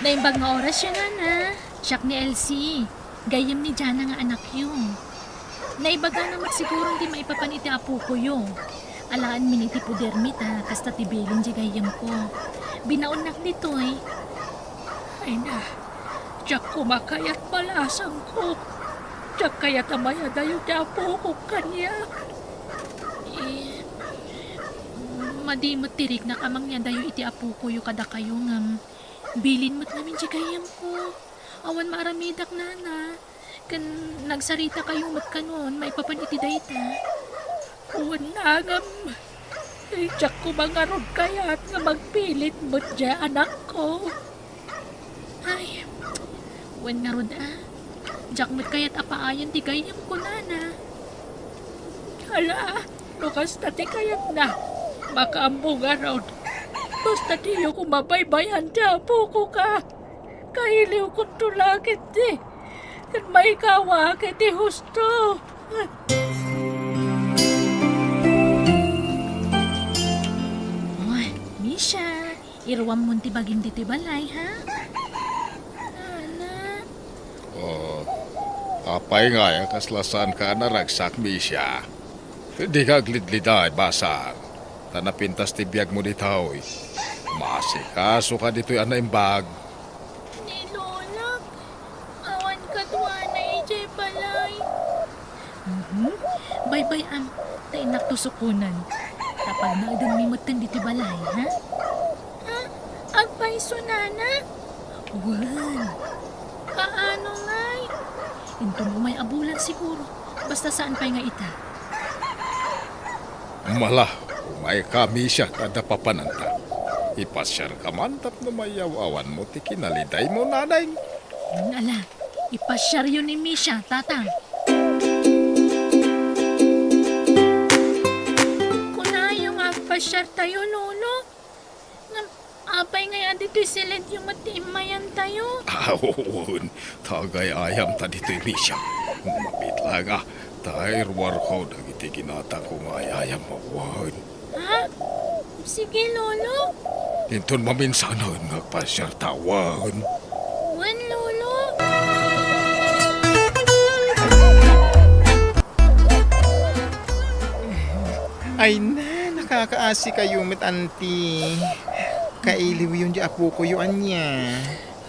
Naimbag nga orasyo, nana. Siak ni Elsie. Gayyem ni Jana nga anakyo. Naibagana met siguron ti maipapan iti apokoyo. Alaenmin iti podermi ta kasta ti bilin diay gayyemko. Binaonnak ditoy. Ay na, diak koma kayat balasangko. Diak kayat a mayadayo ti apokok kaniak. Eh, madi met ti riknak a mangyadayo iti apokoyo kadakayo ngem bilin met ngamin diay gayyemko. Awan maaramidak, nana. Ken nagsaritakayo met kanon maipapan iti dayta. Wen, nangem, diak koma ngarud kayat nga magpilit met diay anakko. Ay, wen ngarud a, diak met kayat a paayen ti gayyemko, nana. Ala, no kasta ti kayatna, makaammo ngarud. Basta diyo koma baybay-an ti apokok a. Kailiwkonto la ketdi ken maikawak iti husto. Oy, Misha, iruamon ti bagim ditoy balay, ha? Nana. Oh, apay ngay a kasla saanka a naragsak, Misha? Dika aglidliday, basar. Ta napintas ti biagmo ditoy. Maasikasoka ditoy a naimbag. Ni Lolak, awan kaduana idiay balay. Mhm. Baybay-am, ta innakto sukonen. Ta pagnaedenmi metten ditoy balay, ha? Ha? Agpayso, nana? Wen. Kaano ngay? Inton umay a bulan siguro. Basta saan pay nga ita. Mala, umayka, Misha, ta adda papananta. Ipasiarka man tapno mayaw-awanmo ti kinalidaymo, nanay. Ala, ipasiaryo ni Misha, tatang. Kunayo nga agpasiartayo, lolo. Ngem apay ngay a ditoy silidyo met ti immayantayo? Awan, ta agay-ayamta ditoy, Misha. Mapit la nga, ta iruarko dagiti ginatangko nga ay-ayam, awan. Ha? Sige, lolo. Inton maminsanen nga agpasiarta, awan. Wen, lolo. Ay na, nakakaasikayo met, anti. Kailiwyon diay apokoyo, ania?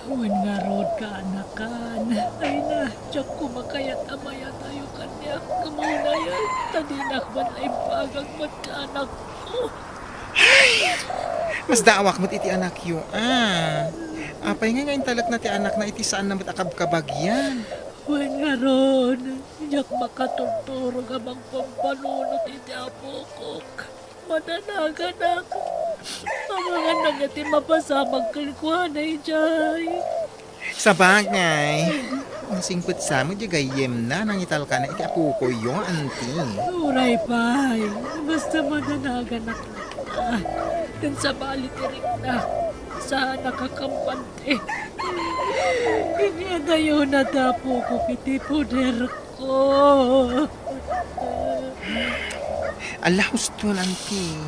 Wen ngarud, kaanakan. Ay na, diak koma kayat a mayadayo kaniak ngem unay, ta dinak man naimbagak met ti anakko. Ay, masdaawak met iti anakyo, a. Apay ngay nga intalekna ti anakna iti saanna met a kabkabagyan? Wen ngarud, diak makaturturog a mangpampanunot iti apokok. Madanaganak. Amangan ania ti mapasamak kenkuana idiay. Sabagay, nasingpet sa met diay gayyemna, nangitalkana iti apokoyo, anti. Uray pay, basta madanaganak latta. Ken sabali ti rikna, saan a kakampante. Inyadayona ti apokok iti poderko. Oh. Ala, huston, anti.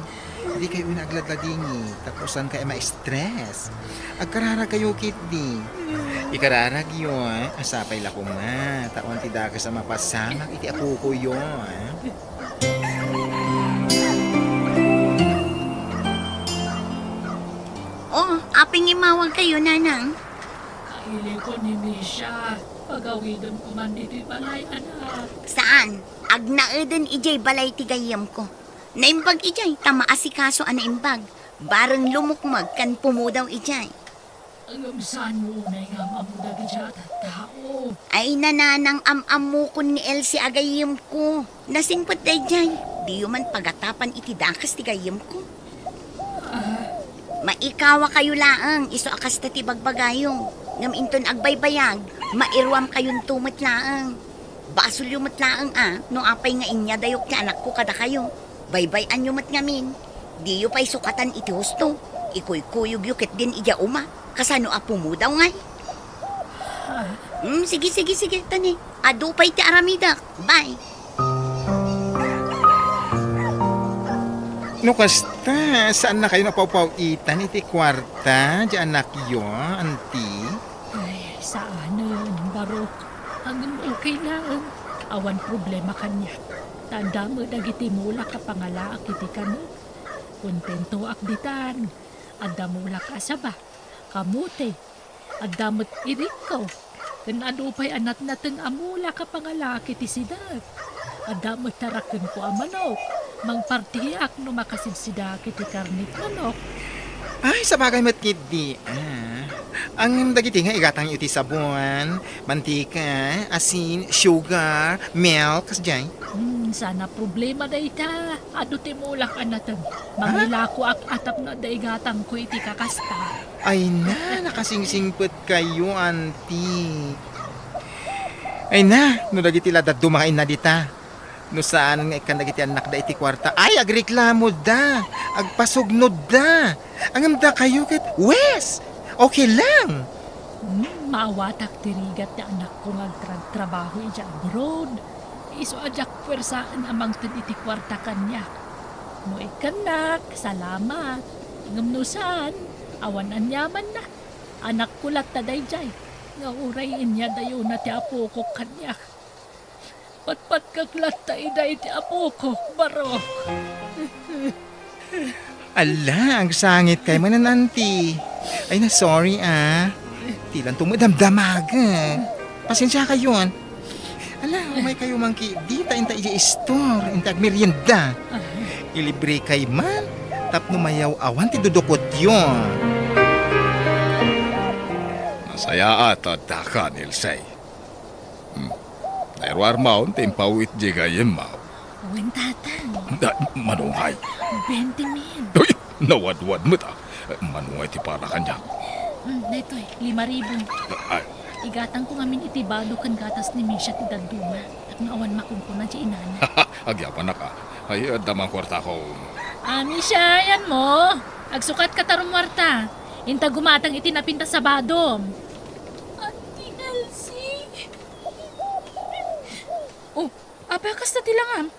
Dikay unay agladladingit, tapno saankayo a ma-stress. Agkararagkayo ketdi. Ikararagyo, ah. Sapay la koma, ta awan ti dakes a mapasamak iti apokoyo, ah. Oh, apay nga immawagkayo, Nanang? Kailikon ni Misha. Pagawidem koman ditoy balay, anak. Saan? Agnaeden idiay balay ti gayyemko. Naimbag idiay ta maasikaso a naimbag. Bareng lumukmeg ken pumudaw idiay. Ngem saan mo unay nga am-ammo dagiti a tattao? Ay, Nanang, am-ammokon ni Elsie a gayyemko. Nasingpet daydiay. Diyo man pagatapan iti dakes ti gayyemko. Maikawakayo laeng, isu a kasta ti bagbagayo. Ngem inton agbaybayag, mairuamkayonto met laeng. Basolyo met laeng a, no apay nga inyadayok ti anakko kadakayo. Baybay-anyo met ngamin. Diyo pay sukatan iti husto. Ikuykuyogyo ketdin idiay uma. Kasano a pumudaw ngay? Hmm, sige, sige, sige, tani. Adu pay ti aramidek. Bye. No kasta, saannakayo a pawpaw-itan iti kuarta, di anakyo, anti? Ay, saanen, Barok. Ngem okay laeng. Awan problema kaniak. Ta adda met dagiti mulak a pangalaak iti kano. Kontentoak ditan. Adda mulak a saba, kamote, adda met irikko, ken adu pay a natnateng a mulak a pangalaak iti sidar. Adda met tarakenko a manok. Mangpartiak no makasidsidaak iti karne ti manok. Ay, sabagay met ketdi, ah. Ngem dagiti nga igatangyo iti sabon, mantika, asin, sugar, milk, kasdiay. Hmm, saan a problema dayta. Adu ti mulak a nateng. Mangilakoak a tapno adda igatangko iti kakasta. Ay na, nakasingsingpetkayo, anti. Ay na, no dagiti la dadduma nga inna dita. No saan nga ikkan dagiti annakda iti kuarta, ay, agreklamoda, agpasugnodda. Ngem dakayo ket, wes! Okay lang. Hmm, maawatak ti rigat ti anakko nga agtragtrabaho idiay abroad. Isu a diak puersaen a mangted iti kuarta kaniak. No ikkannak, salamat. Ngem no saan, awan aniamanna. Anakko latta daydiay, nga uray inyadayona ti apokok kaniak. Patpatkak latta ida iti apokok, Barok. Ala, agsangitkay manen, anti. Ay na, sorry, ah. Dilanto met damdamagen. Pasensiakayon. Ala, umaykayo man ketdi ta inta idiay istor, inta agmerienda. Ilibrekay man, tapno mayaw-awan ti dudukotyo. Nasayaat a addakan, Ilsay. Hmm. Nairuarmon ti impawit diay gayyemmo. Wen, Tatang. Da, mano ngay? Bente mil. Uy, nawadwad met, ah. Mano ngay ti para kaniak? Hmm, daytoy, lima ribu. Ay. Igatangko ngamin iti bado ken gatas ni Misha ti dadduma. Tapno awan makunkuna diay inana. Agyamannak, ah. Ay, adda man kuartako. Ah, Misha, ayanmo. Agsukatka ta rummuarta. Inta gumatang iti napintas a badom. Auntie Elsie. Oh, apay a kasta ti langam?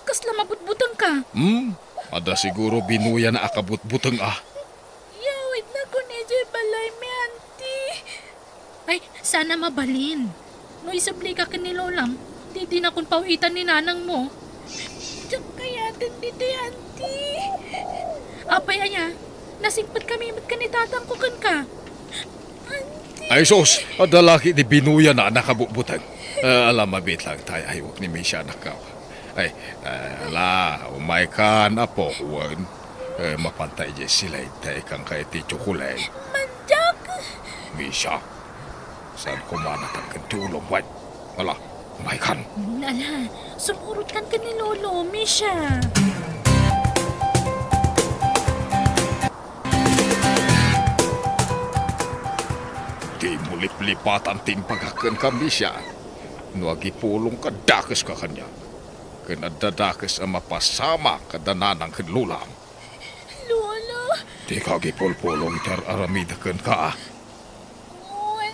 Kasla mabutbutengka? Hmm, adda siguro binuyan a kabutbuteng, ah. Yawidnakon idiay balaymi, anti. Ay, saan a mabalin. No isublika ken ni lolam, di dinakon paw-itan ni nanangmo. Diak kayaten ditoy, anti. Apay aya, nasingpetkami met ken ni tatangko kenka. Anti. Ay sus, adda la ketdi binuyan a nakabutbuteng. Eh, ala, mabiit laeng ta ay-aywek ni Misha, anakko. Ay, eh, ala, umaykan, apo, wen. Eh, mapanta idiay silay ta ikkanka iti tsokolate. Mandiak! Misha, saan koma natangken ti ulom, wen? Ala, umaykan. Ala, sumurotkan ken ni Lolo, Misha. Dimo liplipatan ti imbagak kenka, Misha. No agipulongka, dakeska kaniak. Ken adda dakes a mapasamak kada nanang ken lolam. Lolo! Dika agipulpulong iti ar-aramidek kenka, a? Wen,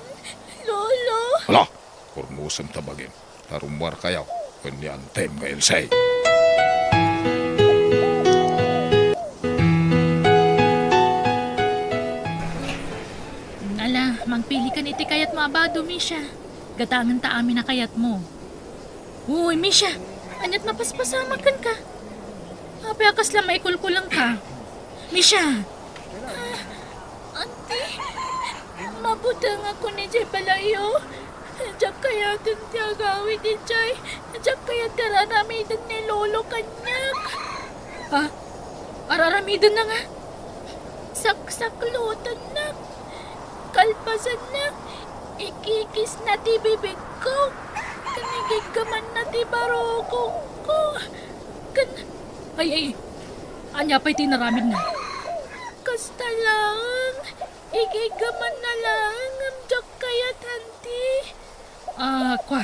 Lolo! Ala, purnosem ta bagim. Ta rummuarkayo ken ni Antem nga Ilse. Ala, mangpili kan iti kayatmo a bado, Misha. Gatangenta amin a kayatmo. Uy, Misha, aniat mapaspasamak kenka? Apay a kasla maikulkulengka? Misha! Ah, Auntie, mabutengakon idiay balayyo. Diak kayaten ti agawid idiay. Diak kayat ti ar-aramiden ni Lolo kaniak. Ha? Ar-aramidenna nga? Saksaklotennak. Kalpasanna, ikikisna ti bibigko. Ken igiggamanna ti barukongko. Ken, ay, ay, ania pay ti inaramidna? Kasta laeng, igiggamanna laeng ngem diak kayat, Auntie. Ah, kua.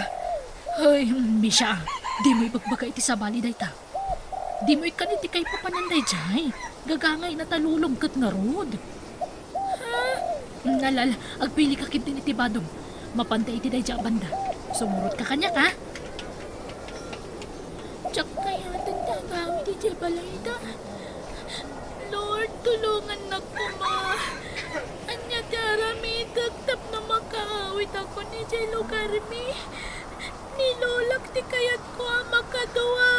Ay, Misha, dimo ibagbaga iti sabali dayta. Dimo ikkan iti kaipapanan daydiay. Gagangayna ta lolom ket ngarud. Ha? Ala, ala, agpilika ketdin iti badom. Mapanta iti daydiay a banda. Sumurotka kaniak, ha? Diak kayaten ti agawid idiay balayda. Lord, tulongannak koma. Ania ti aramidek tapno makaawidakon idiay lugarmi? Ni Lolak ti kayatko a makadua.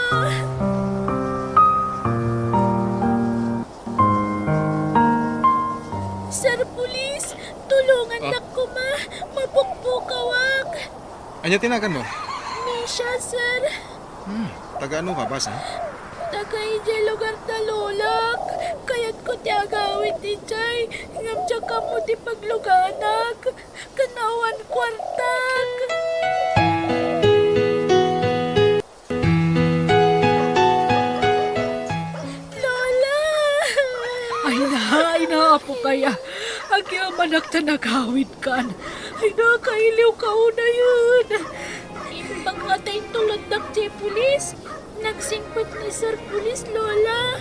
Sir Police, tulongannak koma. Mapukpukawak. Ania ti naganmo? Misha, sir. Hmm, taga ano ka, basa? Taga idiay lugar da Lolak. Kayatko ti agawid idiay, ngem diak ammo ti pagluganak. Ken awan kuartak. Lola! Ay na, ay na, apokay, a. Agyamanak ta nagawidkan. Ay na, kailiwka unayen. Imbag nga ta intuloddak ti pulis. Nagsingpet ni Sir Pulis, Lola.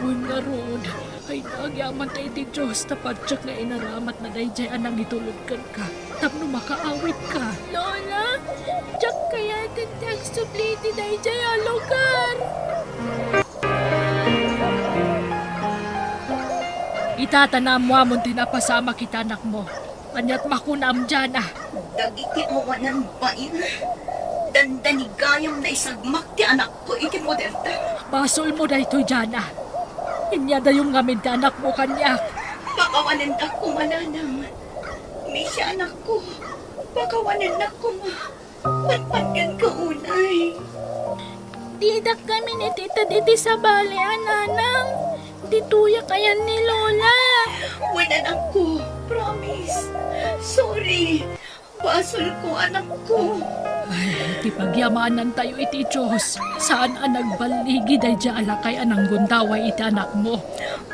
Wen ngarud, ay, agyamanta iti Dios ta patiek nga inaramatna daydiay a nangitulod kenka tapno makaawidka. Lola, diak kayaten ti agsubli iti daydiay a lugar. Ita ta naammoamon ti napasamak iti anakmo. Aniat makunam, Jana? Dagiti awanan bain, dandanigayam naisagmak ti anakko iti poderda. Basolmo daytoy, Jana. Inyadayom ngamin ti anakmo kaniak. Pakawanennak koma, nanang. Misha, anakko, pakawanennak koma. Patpatgenka unay. Didak ngamin itited iti sabali a, nanang. Ditoyak ayan ni Lola. Wen, anakko, promise. Sorry. Basolko, anakko. Ay, ti pagyamanantayo iti Dios, saan a nagballigi daydiay a lakay a nanggundaway iti anakmo.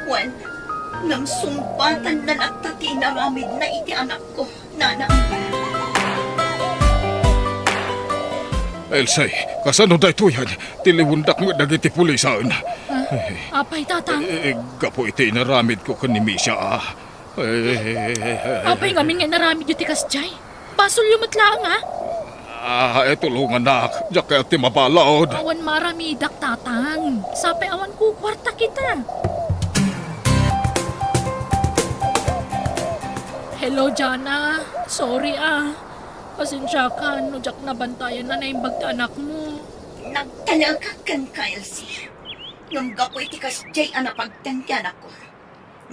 Wen, ngem sungbatanna latta ti inaramidna iti anakko. Nanang. Elsie, kasano daytoyen? Tiliwendak met dagiti pulisan. Ha? Apay, Tatang? Eh, gapu iti inaramidko ken ni Misha, a. Eh. Apay ngamin nga inaramidyo ti kasdiay? Basolyo met laeng, a. Ah, eh, tulongannak. Diak kayat ti mabalud. Awan maaramidak, Tatang. Sapay awan kukuarta kita. Hello, Jana. Sorry, a. Pasensiakan no diak nabantayan a naimbag ti anakmo. Nagtalekak kenka, Elsie. Ngem gapu iti kasdiay a napagtan ti anakko,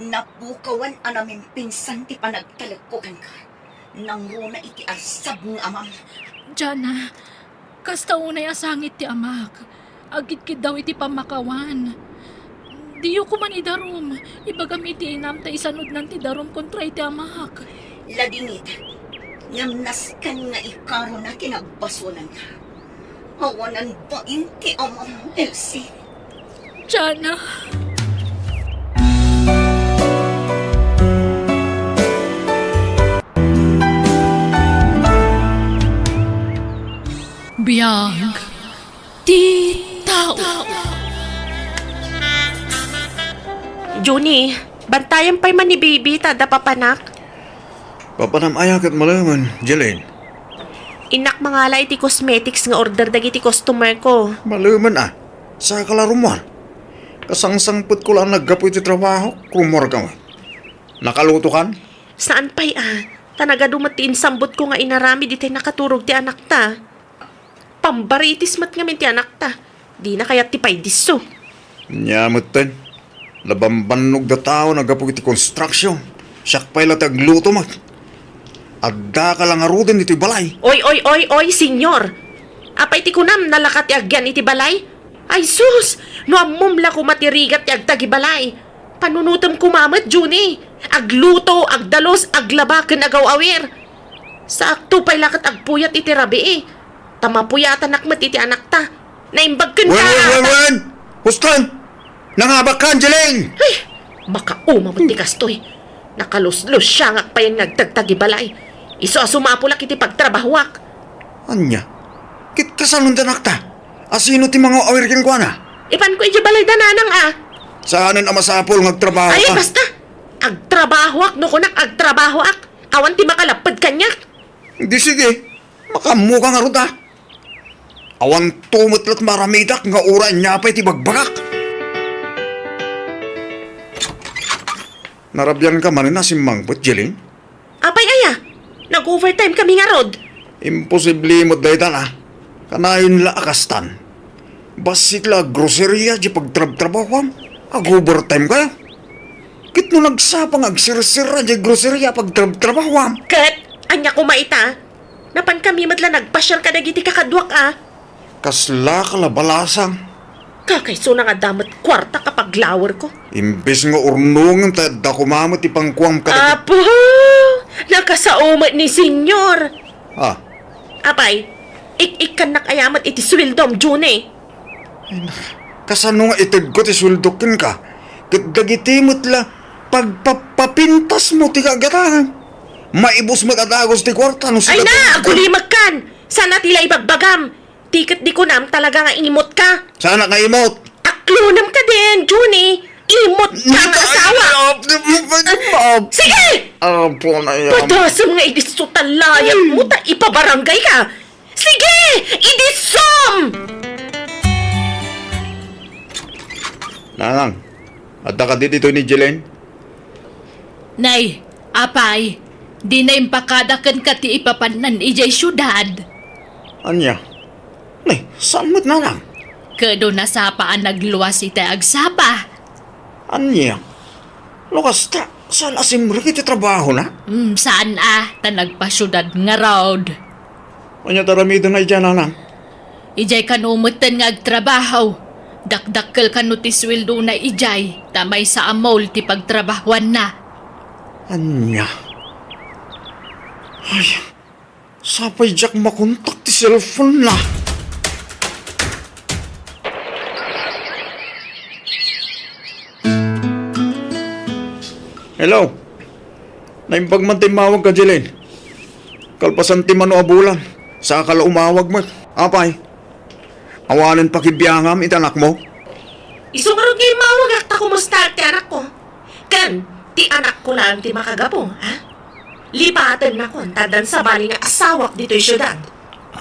napukawan a namimpinsan ti panagtalekko kenka. Nangruna iti arsab nga amam. Jana, kasta unay a sangit ti amak. Agkidkiddaw iti pammakawan. Diyo koman idarum. Ibagam iti inam ta isanudnan ti darum kontra iti amak. Ladingit, ngem nasken nga ikaruna ti nagbasolanda. Awanan bain ti amam, Elsie. Jana. Biag ti tao. Junie, bantayan pay man ni Baby ta adda papanak. Papanam aya ket malemen, Jeline? Innak mangala iti cosmetics nga order dagiti customer ko. Malemen a. Saka la rumuar. Kasangsangpetko la a naggapu iti trabaho, rumuar ka met. Nakalutokan? Saan pay a. Ta nagadu met ti insambotko nga inaramid itay nakaturog ti anakta. Pambaritis met ngamin ti anakta. Dina kayat ti paydisso. Nia metten, nabambannogda tao naggapu iti construction. Siak pay la ti agluto met. Addaka la ngaruden iti balay. Oy, oy, oy, oy, senyor! Apay ti kunam, nalaka ti agyan iti balay? Ay sus! No ammom la koma ti rigat ti agtagibalay. Panunotem koma met, Junie. Agluto, agdalus, aglaba ken agaw-awir. Sakto pay la ket agpuyat iti rabii. Ta mapuyatanak met iti anakta. Naimbag ken Wen, wen, wen, wen! Huston! Nangabak ka, Angeline! Ay! Makauma met ti kastoy. Nakaluslusiangak payen nga agtagtagibalay. Isu a sumapulak iti pagtrabahoak. Ania? Ket kasanon ti anakta? Asino ti mangaw-awir kenkuana? Ipanko idiay balayda, nanang a. Saanen a masapul nga agtrabaho Ay, ka? Basta! Agtrabahoak no kunak agtrabahoak. Awan ti makalapped kaniak. Di sige, makaammo ka ngarud a. Awanto met la't maaramidak nga uray ania pay ti bagbagak. Narabian ka manen a simmangpet, Jeline? Apay aya? Nag-overtime kami ngarud. Imposible met dayta a. Kanayon la a kastan. Bassit la a groceria di pagtrabtrabahuam. Ag-overtime kayo. Ket no nagsapa nga agsirsira di groceria pagtrabtrabahuam. Ket, ania koma ita? Napan kami met la nagpasiar kadagiti kakaduak a. Kasla ka la balasang. Kakaisuna nga adda met kuarta ka paglawer ko. Imbes nga urnongen ta adda koma met ti pangkuam kadagiti Apo! Nakasao met ni Senyor. Ah. Apay, ik-ikkannak aya met iti sueldom, Junie. Ay, nak-, kasano nga itedko ti sueldok kenka? Ket dagiti met la pagpapapintasmo ti kagatanan. Maibus met a dagus ti kuarta no Ay na, agulimekkan! Sana ti la ibagbagam. Ti ket di kunam talaga nga imot ka. Saanak nga imot? Aklonem ka din, Junie. Imot ka nga asawa. Sige! Apo na yan. Padasem nga idisso ta layat mo ta ipabarangay ka. Sige! Idissom! Nanang, adda kadi ditoy ni Jelen? Nay, apay, dina impakada kenka ti ipapannan idiay siudad. Ania? Nay, saan met, nanang? Ket no nasapa a nagluas itay agsapa. Ania? No kasta, saan a simrek iti trabahona? Hmm, saan a, ta nagpasiudad ngarud. Ania ti aramidenna idiay, nanang? Idiay kano metten nga agtrabaho. Dakdakkel kano ti sueldona idiay, ta maysa a mall ti pagtrabahoanna. Ania? Ay, sapay diak makontak ti cellphone-na. Hello? Naimbag man ti immawagka, Jelen. Kalpasan ti mano a bulan, saka la umawag met. Apay, awanen pakibiangam iti anakmo? Isu ngarud nga immawagak ta kumusta ti anakko. Ken, ti anakko laeng ti makagapu, ha? Lipatennakon ta addan sabali nga asawak ditoy siudad.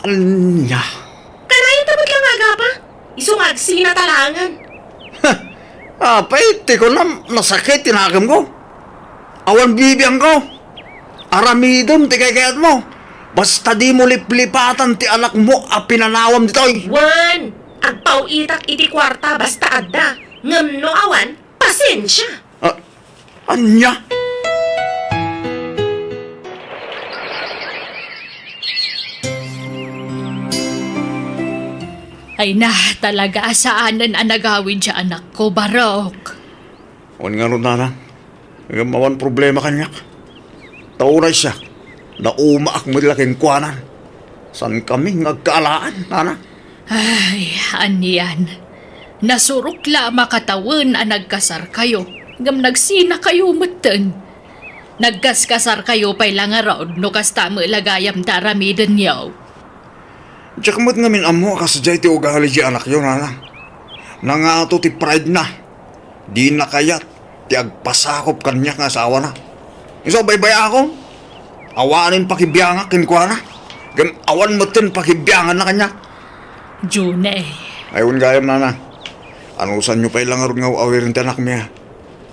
Ania? Kanayon ta met la nga agapa. Isu nga agsina ta laengen. Apay, ti kunam, nasakit ti nakemko. Awan bibiangko. Aramidem ti kaykayatmo. Basta dimo liplipatan ti anakmo a pinanawam ditoy. Wen, agpaw-itak iti kuarta basta adda. Ngem no awan, pasensia. Ah, ania? Ay na, talaga a saanen a nagawid ti anakko, Barok. Wen ngarud, nanang, ngem awan problema kaniak. Ta uray siak, naumaak met la kenkuana. Saankami nga agkaalaan, nanang. Ay, anian. Nasurok la a makatawen a nagkasarkayo, ngem nagsinakayo metten. Nagkaskasarkayo pay la ngarud no kasta met la gayam ti aramidenyo. Diak met ngamin ammo a kasdiay ti ugali ti anakyo, nanang. Nangato ti pride-na. Dina kayat ti agpasakop kaniak nga asawana. Isu a baybayakon, awanen pakibiangak kenkuana. Ngem awan metten pakibianganna kaniak. Junay. Ay, wen gayam, Nanang. Anusanyo pay la ngarud nga aw-awiren ti anakmi, a?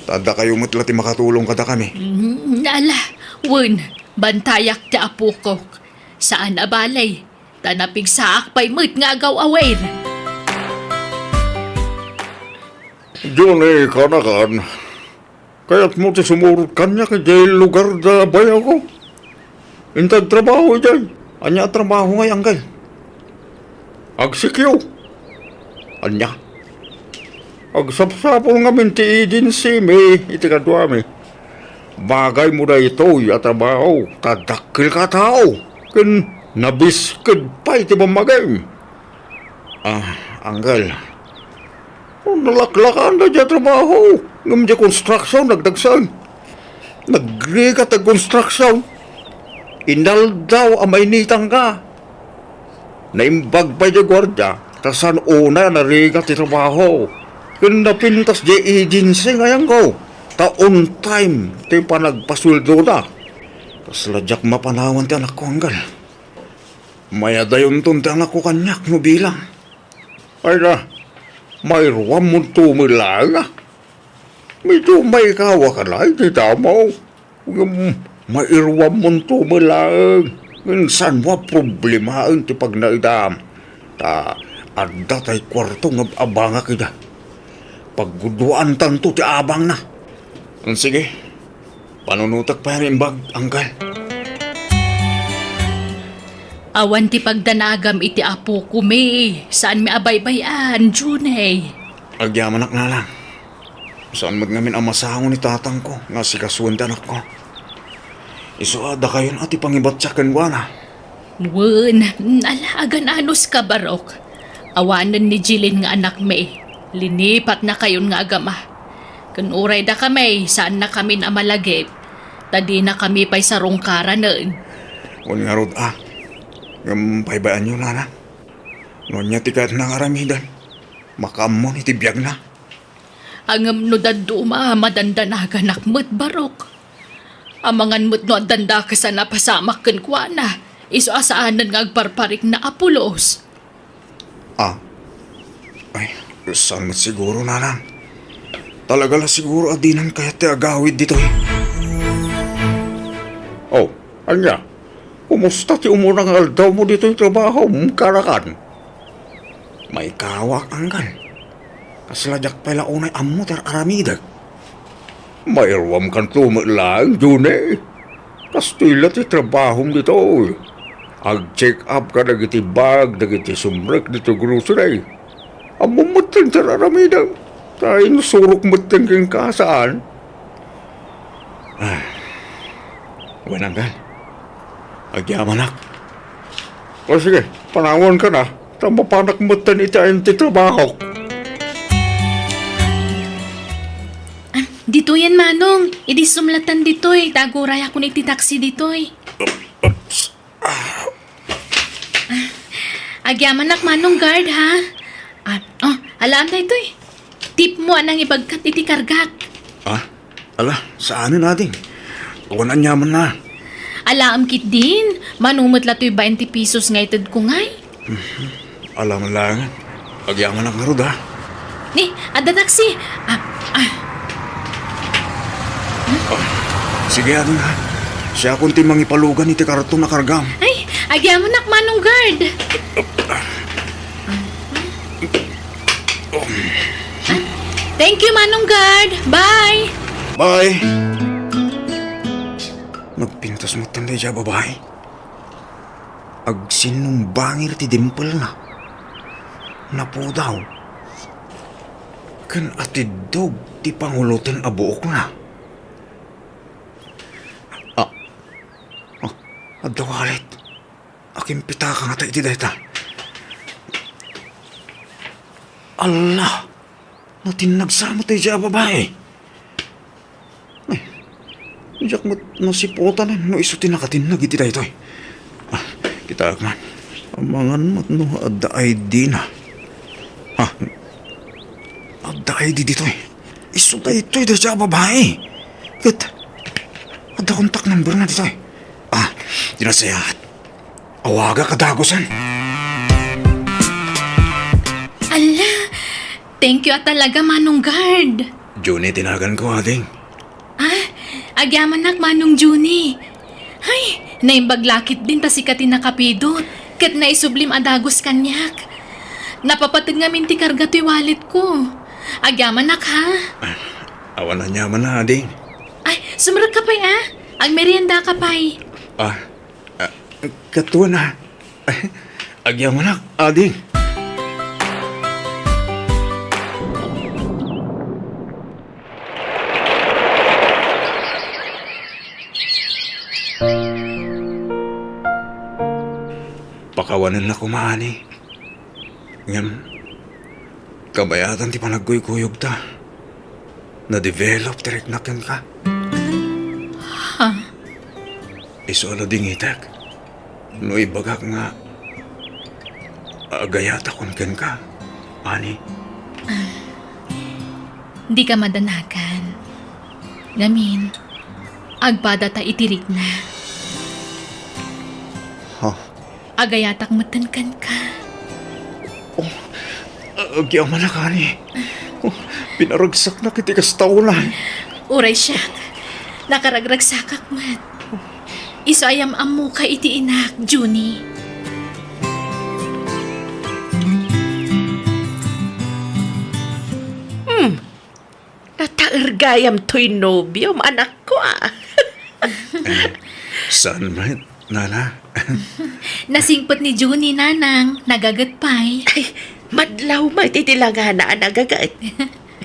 Ta dakayo met la ti makatulong kadakami. Mm, ala, wen, bantayak ti apokok. Saan a bale, ta napigsaak pay met nga agaw-awir. Junay, kanakan. Kayatmo ti sumurot kaniak idiay lugar da bayawko? Inted trabaho idiay. Ania a trabaho ngay, Anggal? Agsikyo. Ania? Agsapsapul ngamin ti agency mi iti kaduami. Bagaymo daytoy a trabaho, ta dakkelka a tao, ken nabisked pay ti bammagim. Ah, Anggal, nalaklakan daydiay a trabaho, ngem diay construction nagdagsen. Nagrigat ti construction. Inaldaw a mainitanka. Naimbag pay diay guardia, ta saan unay a narigat ti trabaho. Ken napintas diay agency nga ayanko, ta on time ti panagpasueldoda. Kasla diak mapanawan ti anakko, Anggal. Mayadayonton ti anakko kaniak no bilang. Ay na, mairuammonto met laeng, a. Medyo maikawak a laeng ti damo. Ngem mairuammonto met laeng. Ngem saanmo a problemaen ti pagnaedam. Ta adda tay kuarto nga ab-abangak ida. Pagguduaantanto ti abangna. Sige, panunotek pay a naimbag, Anggal. Awan ti pagdanagam iti apokon, saanmi a baybay-an, Junay. Agyamanak, Nanang. Saan met ngamin a masango ni tatangko nga asikasuen ti anakko. Isu a dakayon a ti pangibatiak kenkuana. Wen, ala, agan-anuska, Barok. Awanen ni Jilin nga anakmi. Linipatnakayon nga agama. Ken uray dakami, saannakamin a malagip, ta dinakami pay sarungkaranen. Wen ngarud, a. Ngem paybayanyo, Nanang. No ania ti kayatna nga aramiden, makaammon iti biagna. Ngem no dadduma, madandanaganak met, Barok. Amangan met no addan dakes a napasamak kenkuana, isu a saanen nga agparparikna a pulos. Ah. Ay, saan met siguro, Nanang. Talaga la siguro a dinan kayat ti agawid ditoy. Oh, ania? Kumusta ti umuna nga aldawmo ditoy trabahom, kanakan? Maikawak, Anggal. Kasla diak pay la unay ammo ti ar-aramidek. Mairuamkanto met laeng, June. Kastoy la ti trabahom ditoy. Ag-check up kadagiti bag dagiti sumrek ditoy grocery. Ammom metten ti ar-aramidem. Ta insurok metten kenka, saan? Ah. Wen, Anggal. Agyamanak. O sige, panawanka na, ta mapanak metten iti ayan ti trabahok. Ah, ditoyen, Manong. Idi sumlatan ditoy, ta agurayakon iti taksi ditoy. Oops. Ah. Agyamanak, Manong Guard, ha? Ah, oh, alaam daytoy. Tipmo a nangibagkat iti kargak. Ah, ala, saanen, ading. Awan aniamanna. Alaam ketdin, mano met la toy bainte pesos nga itedko ngay. Mhm. Ala man laeng. Agyamanak ngarud, ha? Ni, adda taksi. Ah, ah. Ah, sige, ading, ha? Siakon ti mangipalugan iti karton a kargam. Ay, agyamanak, Manong Guard. Ah, thank you, Manong Guard. Bye. Bye. Nagpintas met daydiay a babai. Agsinnumbangir ti dimpelna. Napudaw. Ken atiddog ti panguloten a buokna. Ah. Ah, adda wallet. Akimpitaka ngata iti dayta. Alla! Natinnag sa met daydiay a babai. Ay, diak met masiputan no isu ti nakatinnag iti daytoy. Ah, kitaek man. Amangan met no adda I D na. Ah, adda I D ditoy. Isu daytoy daydiay a babai. Ket adda contact number na ditoy. Ah, di nasayaat. Awagak a dagusen. Ala, thank you a talaga, Manong Guard. Junie ti naganko, ading. Ah, agyamanak, Manong Junie. Hay, naimbag la ketdin ta sika ti nakapidot, ket naisublim a dagus kaniak. Napapateg ngamin ti karga toy walletko. Agyamanak, ha? Ah, awan aniamanna, ading. Ay, sumrekka pay, ah. Agmeriendaka pay. Ah, ah, katuan, ah. Agyamanak, ading. Pakawanennak koma, ani. Ngem, kabayatan ti panagkuykuyogta. Na-develop ti riknak kenka. Ha? Isu a ladingitek no ibagak nga agayatakon kenka, ani. Dika madanagan. Ngamin, agpadata iti rikna. Ha? Agayatak metten kenka. Oh, agyamanak, ani. Oh, pinaragsaknak iti kasta unay. Uray siak, nakaragragsakak met. Isu a yam-ammoka iti inak, Junie. Hmm. Nataer gayam toy nobiom, anakko, a. Eh, saan met, nana? Nasingpet ni Junie, nanang. Nagaget pay. Ay, madlaw met iti langana a nagaget.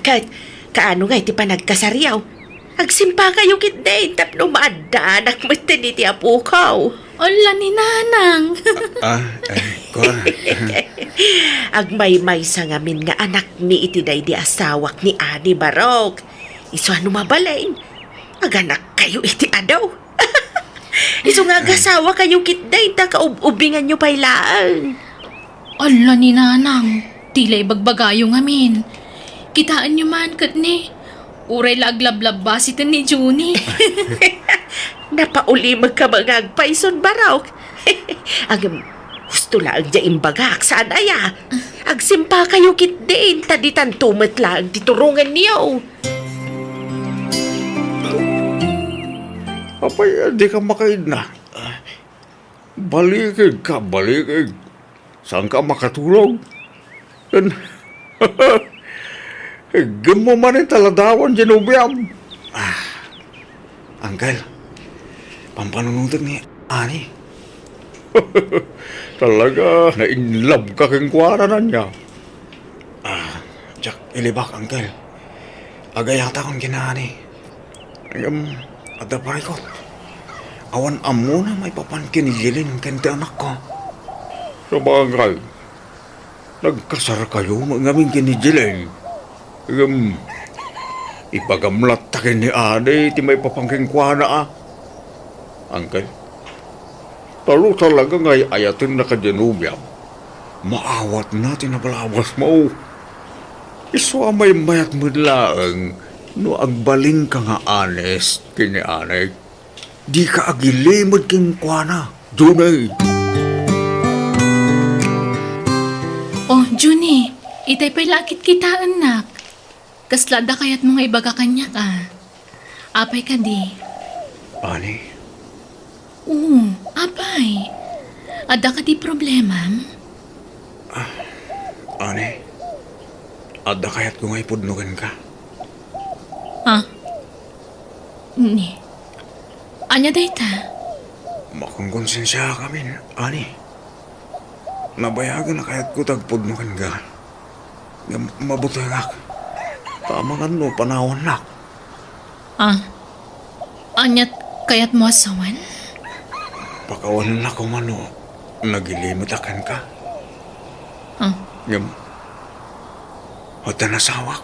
Ket, kaano ngay ti panagkasaryo? Agsimpakayo ketdin tapno maaddaanak metten iti apokaw. Ala ni nanang. Ah, eh, kua. Agmaymaysa ngamin nga anakmi iti daydi asawak ni Ani Barok. Isu a no mabalin, aganakkayo iti adu. Isu nga agasawakayo ketdin ta kaub-ubinganyo pay laeng. Ala ni nanang, ti la ibagbagayo ngamin. Kitaenyo man ket ni, uray la aglablabasiten ni Junie. Napaulimekka met nga agpayson, Barok. Ngem, husto laeng diay imbagak, saan aya? Agsimpakayo ketdin, ta ditanto met laeng ti turongenyo. Apay, dika makaidna? Balikigka, balikig. Saanka a makatulog? Ken, iggemmo manen ta ladawan diay nobiam. Ah, Uncle, pampanunotek ni Ani. Talaga, na-in love ka kenkuana, ania? Ah, diak ilibak, Uncle. Agayatakon ken ni Ani. Ngem, adda parikut. Awan ammona maipapan ken ni Jeline ken ti anakko. Sabagay, nagkasarkayo met ngamin ken ni Jeline. Ngem, ibagam latta ken ni Ani ti maipapan kenkuana, a. Uncle, ta no talaga nga ay-ayatenna kadi a nobiam, maawatna ti nabalabasmo. Isu a maymayat met laeng no agbalinka nga honest ken ni Ani. Dika agilimed kenkuana, Junie. Oh, Junie, itay pay la a kitkitaennak. Kasla adda kayatmo nga ibaga kaniak, a? Apay kadi? Ani? Oo, apay. Adda kadi problemam? Ah, Ani, adda kayatko nga ipudno kenka. Ah? Ni? Ania dayta? Makonkonsensiaak amin, Ani. Nabayagen a kayatko ti agpudno kenka. Ngem mabutengak. Ta amangan no panawannak. Ah, aniat kayatmo a sawen? Pakawanennak koma no nagilimedak kenka. Ah. Ngem, adda nasawak.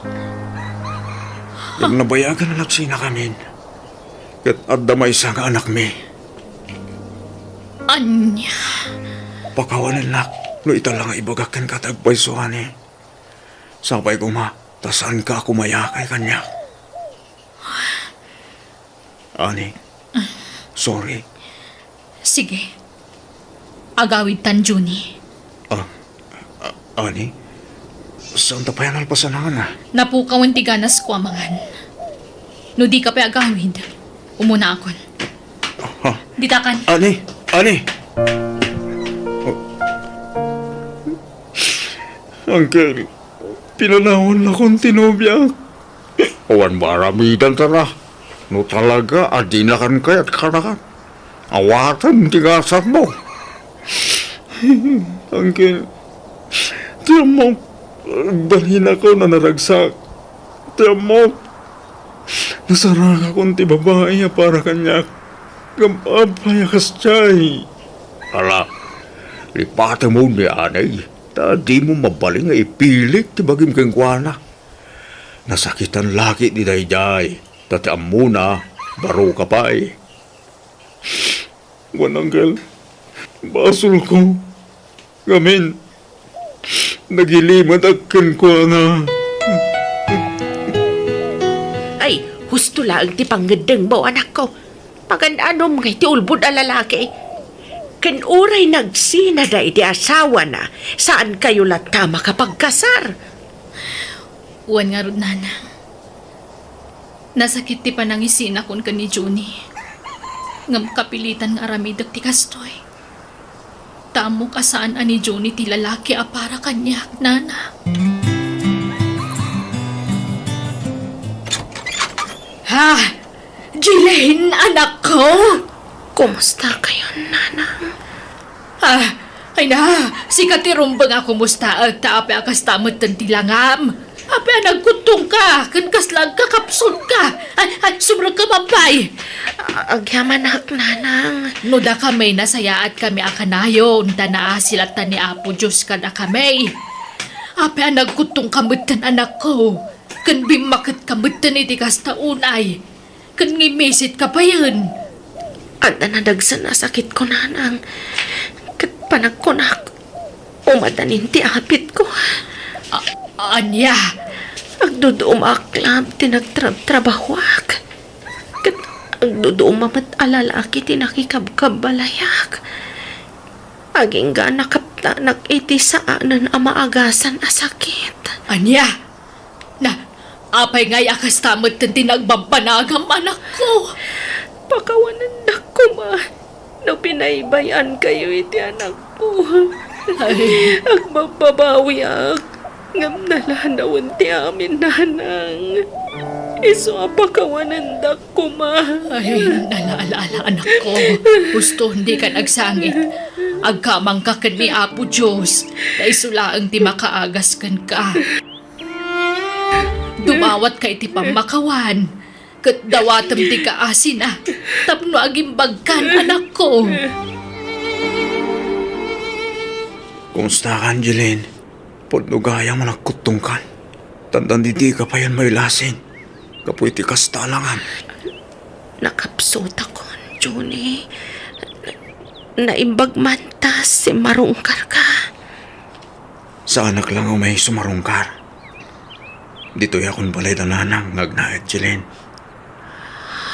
Ngem nabayagen a nagsinakamin. Ket adda maysa nga anakmi. Ania? Pakawanennak no ita la nga ibagak kenka ti agpayso, Ani. Sapay koma ta saanka a kumayakay kaniak. Ani, sorry. Sige. Agawidtan, Junie. Ah, ah, ani? Saanta pay a nalpasan, Nana? Napukawen ti ganasko a mangan. No dika pay agawid, umunaakon. Ha? Ditakan. Ani? Ani? Oh. Uncle, pinanawannakon ti nobiak. Awan mo aramidanta. No talaga a dinakan kayat kanakan, awaten ti gasatmo. Uncle, ti ammok, agbalinakon a naragsak. Ti ammok, nasarangakon ti babai a para kaniak. Ngem apay a kasdiay? Ala, lipatemon ni anay, ta dimo mabalin nga ipilik ti bagim kenkuana. Nasakitan la ketdi daydiay, ta ti ammona, baroka pay. Wen, Uncle, basolko. Ngamin, nagilimedak kenkuana. Ay, husto laeng ti pangngeddengmo, anakko. Pagan-anom ngay ti ulbod a lalaki. Ken uray nagsinada iti asawana, saankayo latta a makapagkasar. Wen ngarud, Nana. Nasakit ti panangisinakon ken ni Junie. Ngem kapilitan nga aramidek ti kastoy. Ta ammok a saan a ni Junie ti lalaki a para kaniak, Nana. Ha! Jilin, anakko! Kumusta kayon, Nanang? Ah, ay na, sika ti rumbeng a kumustaek ta apay a kasta metten ti langam. Apay a nagkuttongka, ken kasla agkakapsutka. Ay, ay, sumrekka, babbay. A-, agyamanak, Nanang. No dakami, nasayaatkami a kanayon, ta naasi latta ni Apo Dios kadakami. Apay a nagkuttongka metten, anakko, ken bimmaketka metten iti kasta unay. Ken ngimmisit ka payen. Adda nadagsen a sakitko, Nanang. Ket panagkunak, umadanin ti apitko. A-, ania? Agduduom a aklab ti nagtrabtrabahoak. Ket agduduom a met a lalaki ti nakikabkabbalayak. Agingga a nakaptanak iti saanen a maagasan a sakit. Ania? Na, apay ngay a kasta metten ti nagbabbanagam, anakko? Pakawanendak koma no binaybay-ankayo iti anakko. Ay. Agbabbabawiak, ngem nalanawen ti amin, Nanang. Isu a pakawanendak koma. Ay, ala, ala, ala, anakko. Husto, dika agsangit. Agkamangka ken ni Apo Dios, ta isu laeng ti makaagas kenka. Dumawatka iti pammakawan, ket dawatem ti kaasina tapno agimbagkan, anakko. Kumustakan, Jeline? Pudno gayam a nagkuttongkan. Tantan, dika payen mailasin gapu iti kasta a langam. Nakapsutakon, Junie. Naimbag man ta simmarungkarka. Saanak la nga umay sumarungkar. Ditoyakon balay da Nanang nga agnaed, Jeline.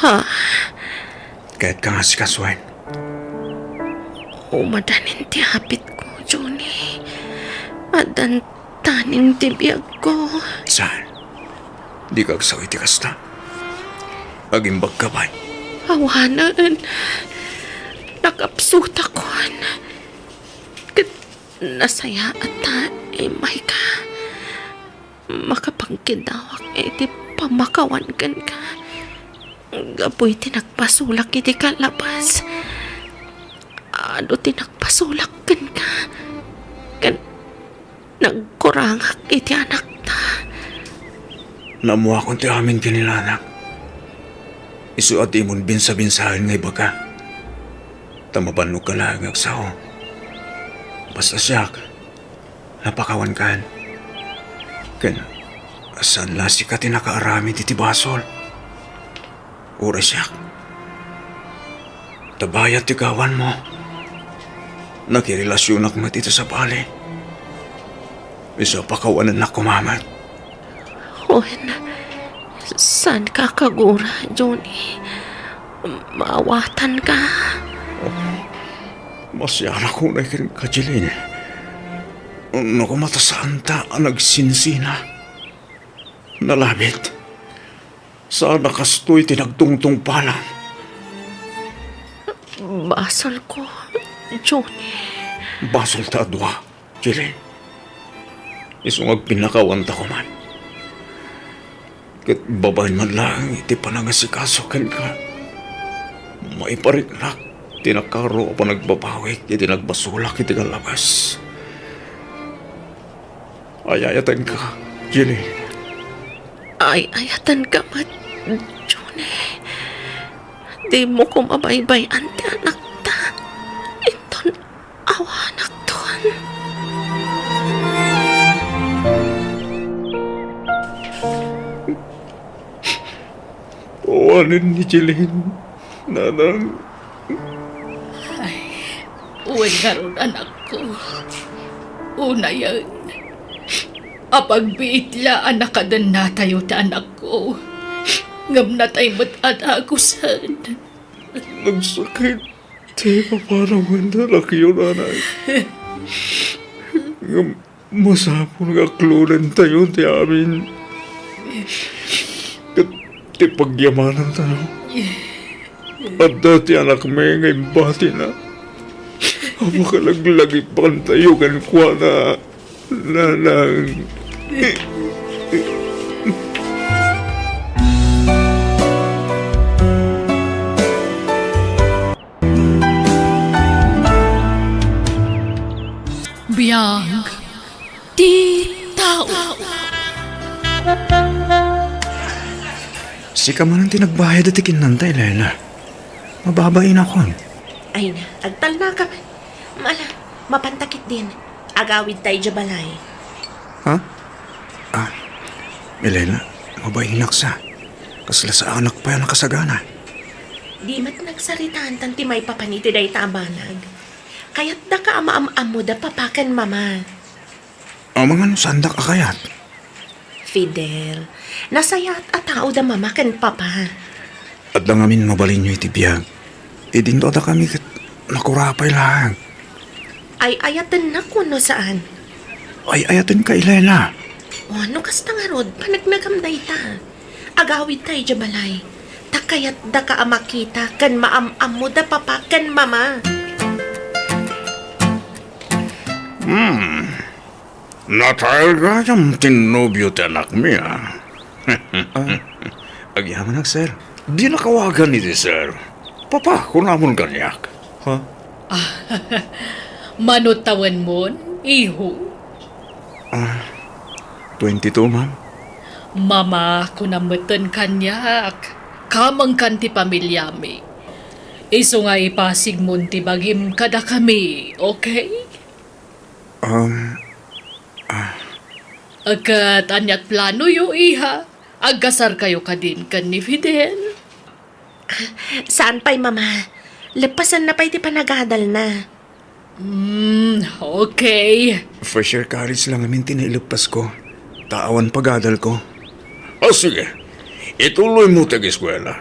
Ha? Kayatka nga asikasuen? Umadanin ti apitko, Junie. Addan taning ti biagko. Saan? Dika agsao iti kasta. Agimbagka pay. Awanen. Nakapsutakon. Ket nasayaat ta immayka. Makapangkiddawak iti pammakawan kenka. Gapu iti nagpasolak iti kalabas, adu ti nagpasolak kenka. Ken nagkurangak iti anakta. Naammoakon ti amin ken ni Nananak. Isu a dimon binsabinsaen nga ibaga. Ta mabannogka laeng nga agsao. Basta siak, napakawankan. Ken saan la sika ti nakaaramid iti basol. Uray siak. Ta bayat ti gawanmo, nakirelasionak met iti sabali. Isu a pakawanennak koma met. Wen, saanka a kagura, Junie. Maawatanka. Masianak unay kenka, Jeline. No koma ta saanta a nagsinsina, nalabit. Saan a kastoy ti nagtungtungpalan. Basolko, Johnny. Basol ta a dua, Jeline. Isu nga agpinnakawanta koman. Ket babaen man laeng iti panangasikaso kenka, maipariknak ti nakaro a panagbabawik iti nagbasolak iti kallabas. Ay-ayatenka, Jeline. Ay-ayatenka met, Johnny. Dimo koma baybay-an ti anakta. Inton awanakton. Awanen ni Jeline, nanang. Ay, wen ngarud, anakko. Unayen, apagbiit la a nakadennatayo ti anakko. Ngem natay met a dagusen. Nagsakit ti ipapanaw ken ti anakyo, nanay. Ngem masapul nga aklodentayo ti amin. Ket ti pagyamanantayo, adda ti anakmi nga imbatina. A makalaglagipantayo kenkuana, nanang. Biag ti tao. Sika manen ti nagbayad iti kinnanta, Elena. Mababainakon. Ay na, agtalnaka man. Ala, mapanta ketdin. Agawidta idiay balay. Ha? Ah, Elena, mabainak sa. Kasla saanak pay a nakasagana. Di met nagsaritaan tan ti maipapan iti dayta a banag. Kayatdaka a maam-ammoda papa ken mama. Amangan no saandak a kayat. Fidel, nasayaat a tao da mama ken papa. Adda ngamin mabalinyo iti biag. Idinto a dakami ket nakurapay laeng. Ay-ayatennak wenno saan? Ay-ayatenka, Elena. O, no kasta ngarud, paneknekam dayta. Agawidta idiay balay. Ta kayatdaka a makita ken maam-ammoda papa ken mama. Hmm. Natay gayam ti nobio ti anakmi, a. Ah, agyamanak, sir. Dinak awagan iti sir. Papa, kunamon kaniak. Ha? Ah, mano tawenmon, iho? Ah, twenty-two, ma'am. Mama, kunam metten kaniak. Kamengkan ti pamiliami. Isu nga ipasigmon ti bagim kadakami, okay? Um, ah. Ket ania't planoyo, iha? Agkasarkayo kadin ken ni Fidel? Saan pay, Mama. Leppasenna pay ti panagadalna. Hmm, okay. First year college lang amin ti naileppasko. Ta awan pagadalko. O, sige. Ituloymo ti ageskuela.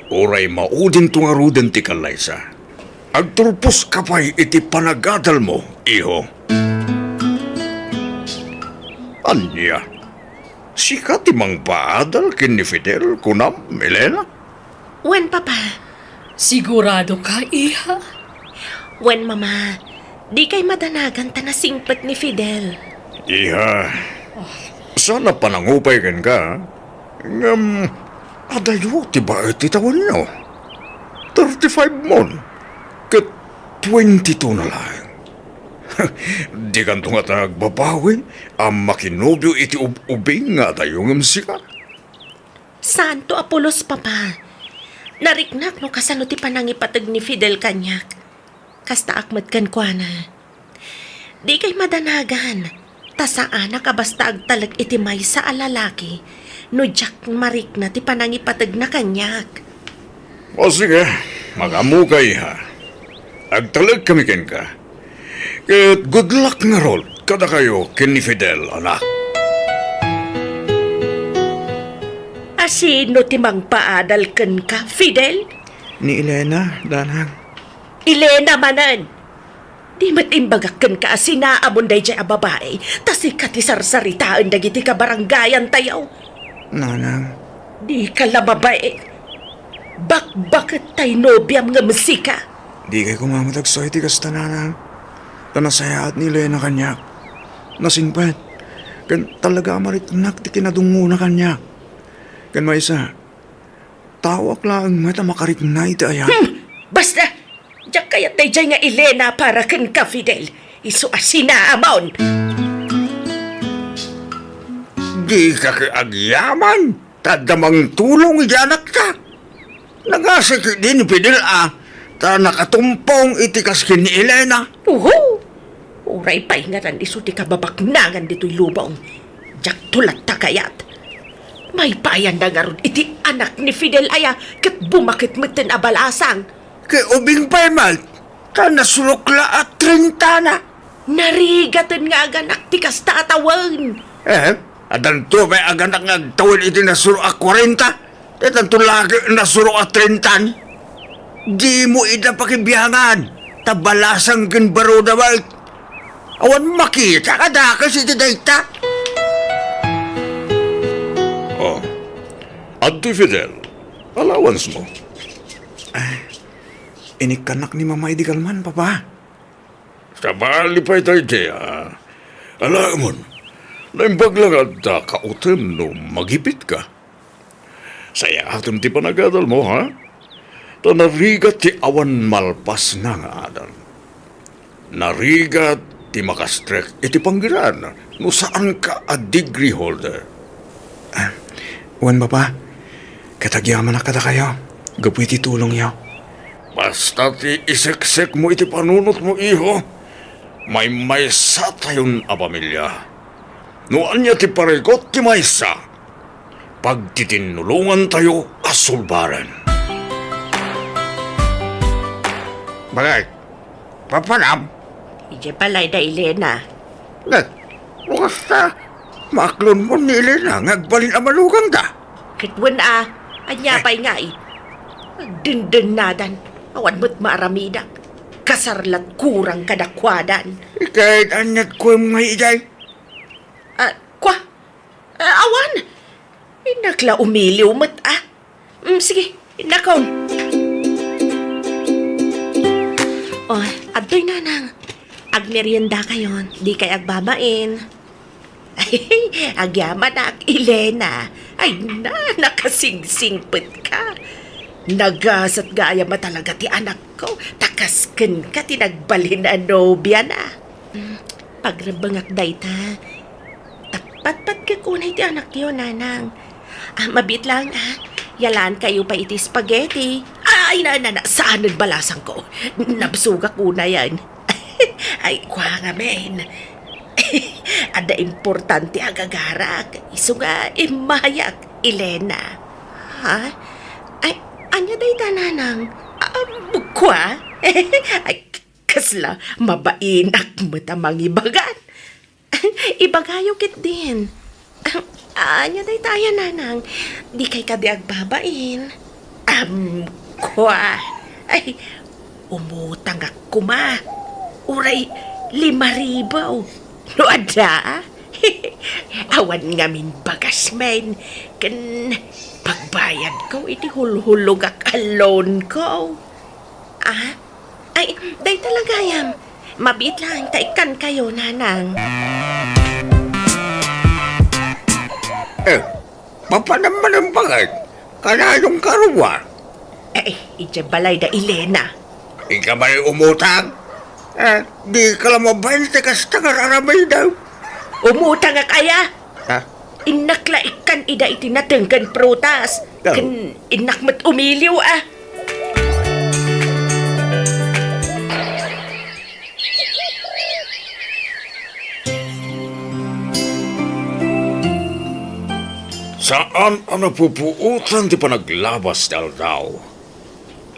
Uray maudinto ngaruden ti kallaysa. Agturposka pay iti panagadalmo, iho. Ania? Sika ti mangpaadal ken ni Fidel, kunam, Elena? Wen, Papa. Siguradoka, iha? Wen, Mama. Dikay madanagan ta nasingpet ni Fidel. Iha, saan a panangupay kenka, ngem adayo ti baet ti tawenyo. Thirty-five mon, ket twenty-two na laeng. Dikanto ngata agbabawi a makinobio iti ub-ubing nga adayo ngem sika. Saanto a pulos, Papa. Nariknak no kasano ti panangipateg ni Fidel kaniak. Kastaak met kenkuana. Dikay madanagan, ta saanak a basta agtalek iti maysa a lalaki no diak marikna ti panangipategna kaniak. O sige, magammoka, iha. Agtalekkami kenka. Ket good luck ngarud kadakayo ken ni Fidel, anak. A sino ti mangpaadal kenka, Fidel? Ni Elena, danang. Elena manen! Di met imbagak kenka a sinaamon daydiay a babai, ta sika ti sarsaritaen dagiti kabarangayantayo. Nanang. Dika la mabain. Bakbaket tay nobiam ngem sika. Dikay koma met agsaw iti kasta, nanang. Ta nasayaat ni Elena kaniak. Nasingpet. Ken talaga a mariknak ti kinadungngona kaniak. Ken maysa, taoak laeng met a makarikna iti ayat. Hmm! Basta! Diak kayat daydiay nga Elena para kenka, Fidel. Isu a sinaamon. Dika ket agyaman, ta adda mangtulong iti anakta. Nangngegek ket ni Fidel a, ta nakatumpong iti kas ken ni Elena. Uhu! Uray pay ngarud isu ti kababaknangan ditoy lubong. Diakto latta kayat. Maipaayanda ngarud iti anak ni Fidel aya ket bumaket metten a balasang. Ket ubing pay met, ta nasurok la a trentana. Narigaten nga aganak ti kasta a tawen. Eh, addanto pay aganak nga agtawen iti nasurok a kwarenta? Daytanto la ket nasurok a trentan. Dimo ida pakibiangan, ta balasang ken baruda met. Awan makita a dakes iti dayta. Oh, adtoy Fidel, allowance mo. Inikkannak ni Mama idi kalman, Papa. Sabali pay daydiay, a. Alaemon, naimbag la nga adda kautem no magipitka. Sayaatem ti panagadal mo, ha? Ta narigat ti awan malpasna nga adal. Narigat ti makastrek iti panggeran no saanka a degree holder. Ah, wen, Papa, ket agyamanak kadakayo gapu iti tulongyo. Basta ti iseksek mo iti panunot mo, iho, maymaysa tayon a pamilia. No ania ti parigot ti maysa, pagtitinnulongantayo a sulbaren. Bakit? Papanam? Idiay balay da Elena. Nat, bukas ta, maaklon mo ni Elena nga agbalin a malugangda. Ket wen a, ania pay ngay? Agdendennadan, awan met maaramidak. Kasar lat kurang kadakuadan. Iket aniat kuem ngay idiay? Ah, kua? Ah, awan. Innak la umiliw met, ah. Mm, sige, innakon. Oh, adtoy nanang. Agmeriendakayon, dikay agbabain. Agyamanak, Elena. Ay na, nakasingsingpet ka. Nagasat gayam a talaga ti anakko, ta kas kenka ti nagbalin a nobiana. Mm, pagrebbengak dayta. Patpatgek unay ti anakyo, nanang. Ah, mabiit lang, ah. Yalaankayo pay iti spaghetti. Ay, na, na, na, saanen balasangko. Nabsogak unayen. Ay, kua ngamin. Adda importante a gagarak. Isu nga immayak, Elena. Ha? Ay, ania dayta, nanang? Ah, kua? Ay, kasla mabainak met a mangibagan. Ibagayo ketdin. Ania dayta aya, nanang? Dikay kadi agbabain? Am, kua. Ay, umutangak koma. Uray lima ribu. No adda? Awan ngamin bagasmin. Ken pagbayadko iti hulhulogak a loanko. Ah? Ay, dayta la gayam. Mabiit laeng ta ikkankayo, nanang. Eh, mapanam manen baket? Kanayong karua? Eh, idiay balay da Elena. Ika man umutang? Eh, dika la mabain ti kasta nga aramidem. Umutangak aya? Ha? Innak la ikkan ida iti nateng ken prutas. Oh. Ken innak met umiliw, ah. Saan a napupuotan ti panaglabas ti aldaw.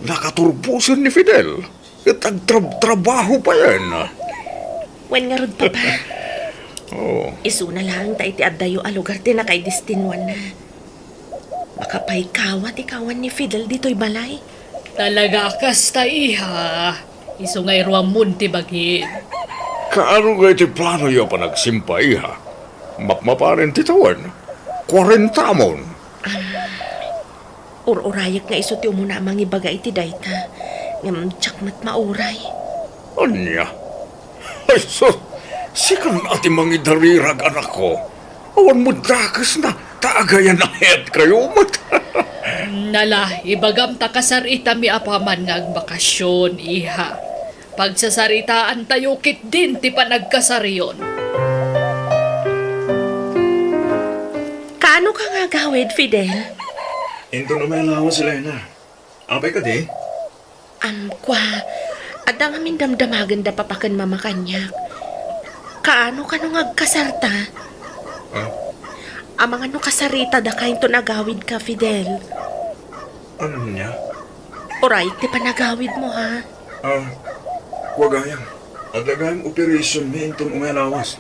Nakaturbosen ni Fidel. Ket agtrabtrabaho payen. Wen ngarud, Papa. Oh. Isuna laeng ta iti addayo a lugar ti nakaidestinuanna. Makapaykawa ti kawan ni Fidel ditoy balay. Talaga a kasta, iha. Isu nga iruammon ti bagim. Kaano nga iti planoyo a panagsimpa, iha? Mapmaparen ti tawen? Kuarentamon. Ur-urayek nga isu ti umuna a mangibaga iti dayta, ngem diak met mauray. Ania? Ay, sus! Sika a ti mangidarirag, anakko. Awan met dakesna, ta agayanayatkayo met. Nala, ibagam ta kasaritami apaman nga agbakasyon, iha. Pagsasaritaantayo ketdin ti panagkasariyon. Kaano ka nga agawid, Fidel? Inton umay a lawas, Elena. Apay kadi? Am, kua, adda ngamin damdamagen da papa ken mama kaniak. Kaano kano nga agkasarta? Ah? Amangan no kasaritada ka inton agawidka, Fidel. Ania? Uray ti panagawidmo, ha? Ah, kua gayam. Adda gayam operation mi inton umay a lawas.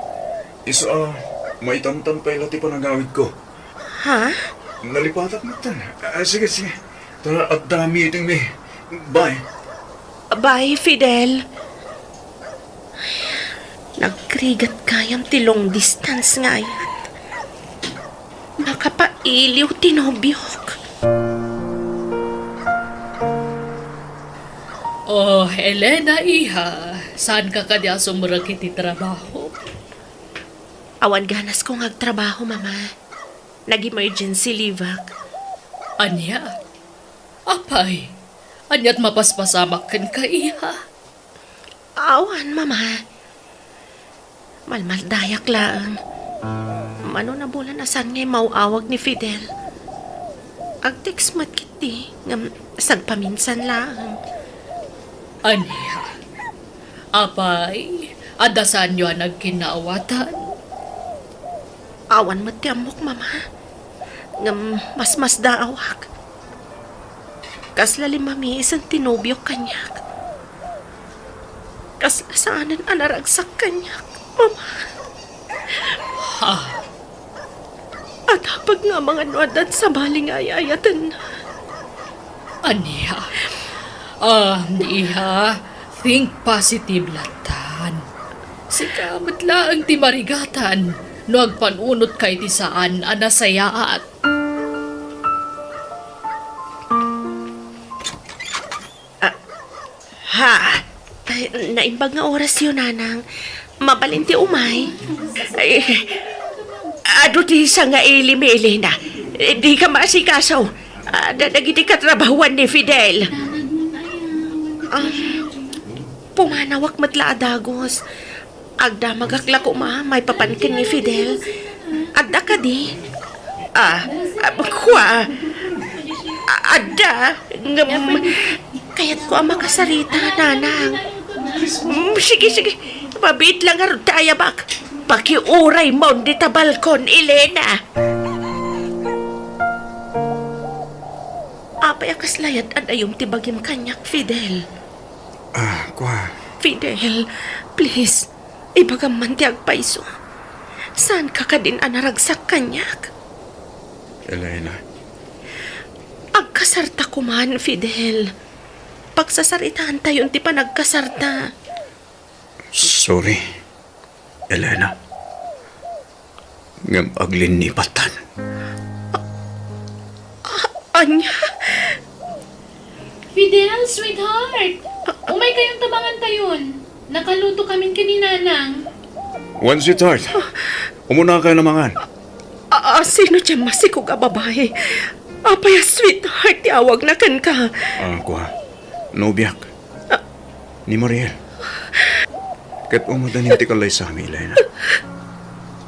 Isu a, maitamtam pay la ti panagawidko. Ha? Nalipatak metten. Ah, sige, sige. Ta adda meeting mi. Bye. Bye, Fidel. Nagrigat gayam ti long distance nga ayat. Makapailiw ti nobiok. Oh, Elena, iha, saanka kadi a sumrek iti trabaho? Awan ganasko nga agtrabaho, Mama. Nag-emergency leave-ak. Ania? Apay, ania't mapaspasamak kenka, iha? Awan, Mama. Malmaldayak laeng. Mano nabulan a saan nga immaw-awag ni Fidel. Ag-text met ketdi, ngem sagpaminsan laeng. Ania? Apay, adda saanyo a nagkinnaawatan? Awan met ti ammok, Mama. Ngem masmasdaawak. Kasla limmamiisen ti nobiok kaniak. Kasla saanen a naragsak kaniak, Mama. Ha? At apag nga amangan no addan sabali nga ay-ayatenna. Ania? Ah, iha, think positive lattan. Sika met laeng ti marigatan no agpanunotka iti saan a nasayaat. Ah, ha? Ay, naimbag nga orasyo, Nanang. Mabalin ti umay? Ay, adu ti sangaili mi, Elena. Dika maasikaso. Adda dagiti katrabahuan ni Fidel. Ah, pumanawak met la a dagus. Agdamagak la koma maipapan ken ni Fidel. Adda kadi? Ah, ah, kua. A-, adda, ngem kayatko a makasarita, Nanang. Mm, sige, sige. Mabiit la ngarud ta ayabak. Pakiuraymon dita balkon, Elena. Apay a kasla yad-adayom ti bagim kaniak, Fidel? Ah, kua. Fidel, please. Ibagam man ti agpayso. Saanka kadin a naragsak kaniak? Elena. Agkasarta koman, Fidel. Pagsasaritaantayon ti panagkasarta. Sorry, Elena. Ngem aglinnipattan. A-, ania? Fidel, sweetheart! Umay kayon ta mangan tayon. Nakaluto kamin ken ni Nanang. Wen, sweetheart. Umuna kayo a mangan. A-, a-, sino ti masikog a babai? Apay a sweetheart ti awagna kenka? Ah, kua. Nobiak. Ah. Ni Mariel. Ket umadan ti kallaysami, Elena.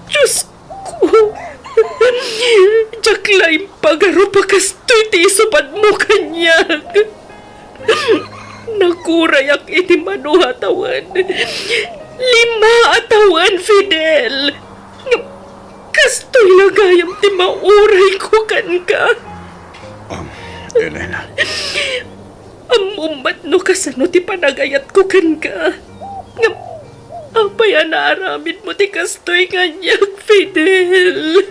Diosko, diak la impagarup a kastoy ti isupadmo kaniak. Nakurayak iti mano a tawen. Lima a tawen, Fidel. Ngem kastoy la gayam ti maurayko kenka. Um, Elena. Ammom met no kasano ti panagayatko kenka. Ngem apay a naaramidmo ti kastoy kaniak, Fidel?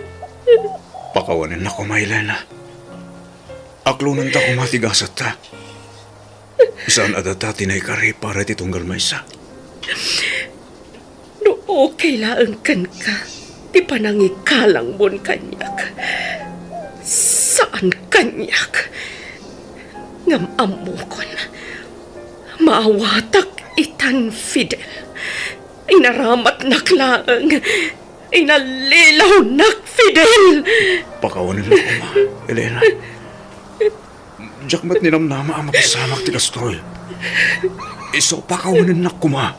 Pakawanennak koma, Elena. Aklonenta koma ti gasetta. Saan a data ti naikari para iti tunggal maysa? No okay laeng kenka ti panangikalangmon kaniak, saan kaniak. Ngem ammokon, maawatak itan, Fidel. Inaramatnak laeng. Inallilawnak, Fidel! Pakawanennak koma, Elena. Diak met ninamnama a mapasamak ti kastoy. Isu, pakawanennak koma.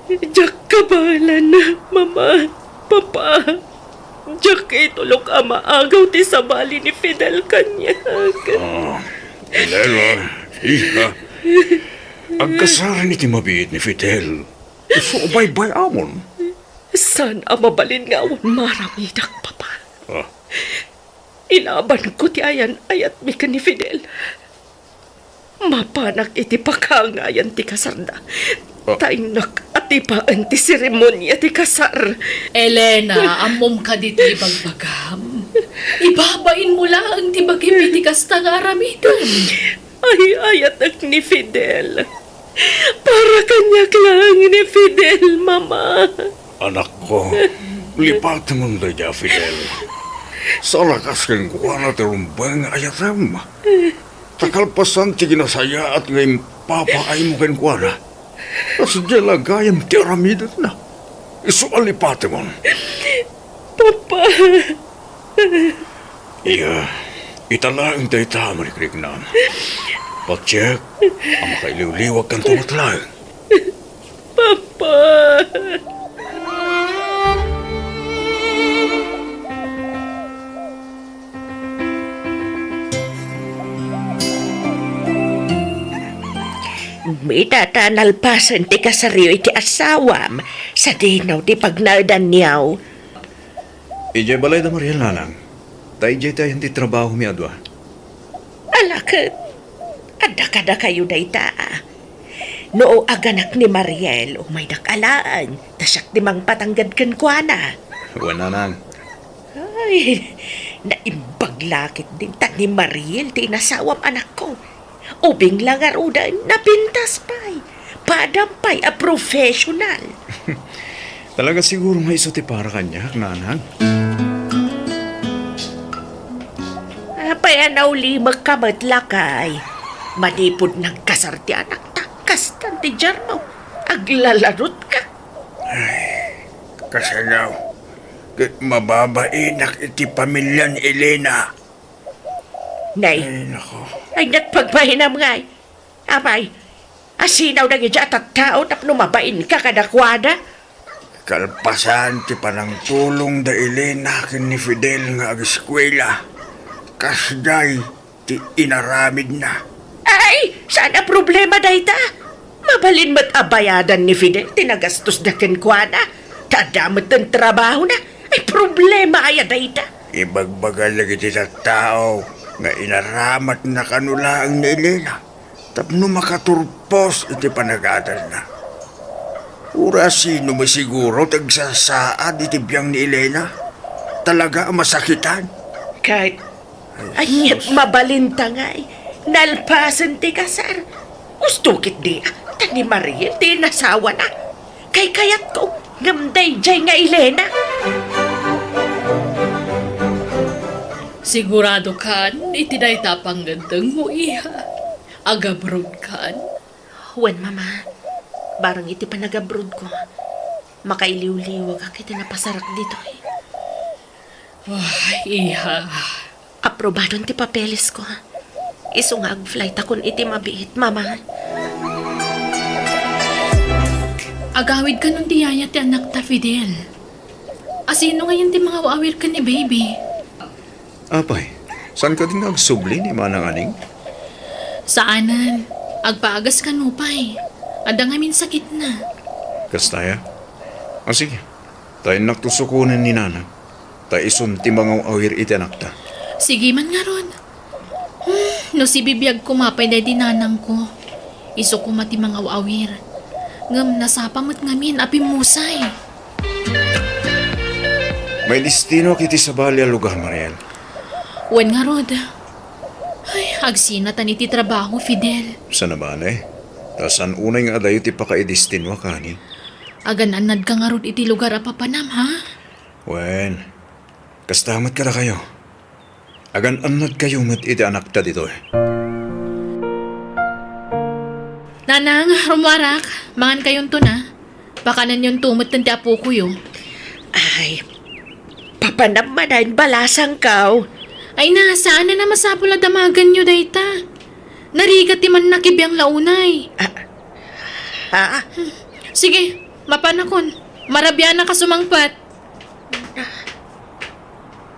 Diak kabaelan, Mama, Papa. Diak itulok a maagaw ti sabali ni Fidel kaniak. Ah, Elena, iha. Agkasaren iti mabiit ni Fidel. Isu, baybay-amon. Saan a mabalin nga awan maaramidak, Papa. Ah. Ilabanko ti ayan-ayatmi ken ni Fidel. Mapanak iti pakangayan ti kasarda. Ah. Ta innak atipaen ti seremonia ti kasar. Elena, ammom kadi ti ibagbagam? Ibabainmo laeng ti bagim iti kasta nga aramidem. Ay-ayatek ni Fidel. Para kaniak laeng ni Fidel, Mama. Anakko, lipatenmo daydiay a Fidel. Sarakas kenkuana ti rumbeng nga ayatem. Ta kalpasan ti kinasayaat nga impapaaymo kenkuana, kasdiay la gayam ti aramidenna. Isu a lipatenmon. Papa. Iya, ita laeng dayta a marikriknam. Patiek a makailiwliwagkanto met laeng. Papa. Ita ta nalpasen ti kasaryo iti asawam, sadino ti pagnaedanyo. Idiay balay da Mariel, nanang. Ta idiay ti ayan ti trabahomi a dua. Ala ket, adda kadakayo dayta. No aganak ni Mariel, umaydak alaen, ta siak ti mangpatanggad kenkuana. Wen, nanang. Ay, naimbag la ketdin ta ni Mariel ti inasawam, anakko. Ubing la ngaruden, napintas pay. Padam pay a professional. Talaga siguro nga isu ti para kaniak, nanang. Apay a naulimekka met, lakay? Manipud nagkasar ti anakta, kastan ti diarmo. Aglalarutka. Ay, kasano? Ket mababainak iti pamilya ni Elena. Nay. Ay, nako. Ay, nagpagbainam ngay. Apay, asino dagiti a tattao tapno mabainka kadakuada? Kalpasan ti panangtulong da Elena ken ni Fidel nga ageskuela, kasdiay ti inaramidna. Ay, saan a problema dayta. Mabalin met a bayadan ni Fidel ti nagastos da kenkuana. Ta adda met ti trabahona. Ay, problema aya dayta? Ibagbaga dagiti tattao nga inaramatna kano laeng ni Elena tapno makaturpos iti panagadalna. Uray sino masiguro ti agsasaad iti biang ni Elena. Talaga a masakitan. Ket, ay, sus. Aniat mabalinta ngay, nalpasen ti kasar. Usto ketdi, ta ni Mariel ti inasawana. Kaykayatko, ngem daydiay nga Elena. Sigurado kan iti dayta a pangngeddengmo, iha? Agabroad kan? Wen, Mama. Bareng iti panagabroadko, makailiwliwagak iti napasarak ditoy. Ay, iha. Aprobadon ti papelesko. Isu nga ag-flightakon iti mabiit, Mama. Agawid kanon ti yaya ti anakta, Fidel. Asino ngayen ti mangaw-awir ken ni baby? Apay, saan kadi nga agsubli ni Manang Aning? Saanen. Agpaagas kano pay. Adda ngamin sakitna. Kasta aya? A, sige. Ta innakto sukonen ni Nanang. Ta isun ti mangaw-awir iti anakta. Sige man ngarud. Hmm, no sibibiag koma pay daydi nanangko, isu koma ti mangaw-awir. Ngem nasapa met ngamin a pimmusay. Maidestinoak iti sabali a lugar, Mariel. Wen ngarud. Ay, agsinatan iti trabaho, Fidel. Saan a mani? Ta saan unay nga adayo ti pakaidestino a kanen? Agan-annadka ngarud iti lugar a papanam, ha? Wen, kasta met kadakayo. Agan-annadkayo met iti anakta ditoy. Nanang, rummuarak. Mangankayonto na. Pakananyonto met ti apokoyo. Ay, papanam manen, balasangko. Ay na, saan a masapul a damagenyo dayta. Narigat ti mannakibiang la unay. Ah, ha? Sige, mapanakon. Marabianak a sumangpet.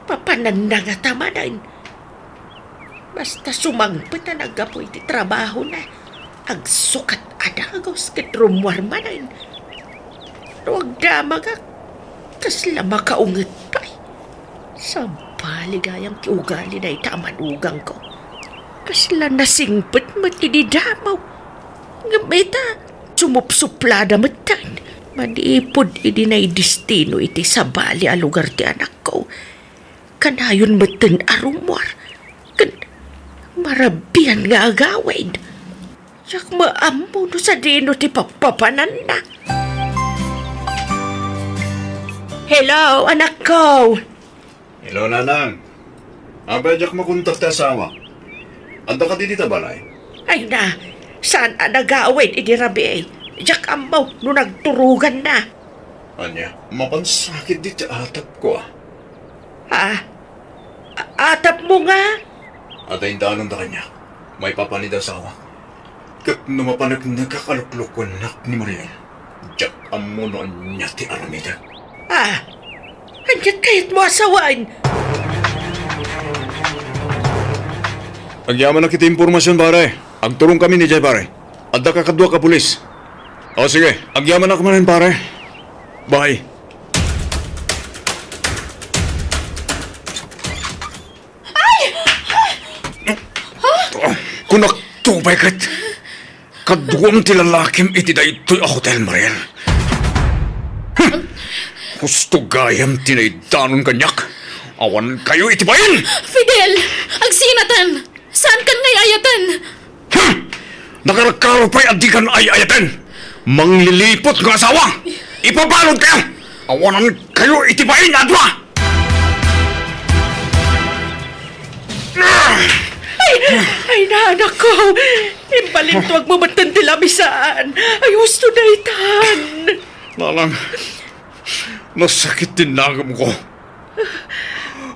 Papananna ngata manen. Basta sumangpet a naggapu iti trabahona, agsukat a dagus ket rummuar manen. No agdamagak, kasla makaunget pay. Sabali gayam ti ugali dayta a manugangko. Kasla nasingpet met idi damo. Ngem ita, sumupsuplada metten. Manipud idi naidestino iti sabali a lugar ti anakko, kanayon metten a rummuar ken marabian nga agawid. Diak met ammo no sadino ti papapananna. Hello, anakko. Hello, Nanang. Apay diak makontak ti asawa? Adda kadi dita balay? Ay na, saan a nagawid idi rabii? Diak ammo no nagturoganna. Ania, mapansakit dita atapko, a. Ha? A-, atapmo nga? Adda indanonda kaniak. Maipapan ida asawa. Ket no mapaneknek a kaluklukuennak ni Mariel, diak ammo no ania ti aramidek. Ah, ania kayatmo a sawen? Agyamanak iti impormasion, pare. Agturongkami idiay, pare. Adda kakadua a pulis. O, sige, agyamanak manen, pare. Bye. Kunakto pay ket, kaduam ti lalakim iti daytoy a hotel, Mariel. Hmm. Husto gayam ti naidanon kaniak. Awankayo iti bain! Fidel! Agsinatan! Saankan nga ay-ayaten? Hmm! Nakarkaro pay a dikan ay-ayaten! Mangliliput nga asawa! Ipabaludkayo! Awanankayo iti bain a dua! Ay! Ay na, anakko! Imbalintuagmo metten ti lamisaan! Ay, husto daytan! Nanang, nasakit ti nagemko.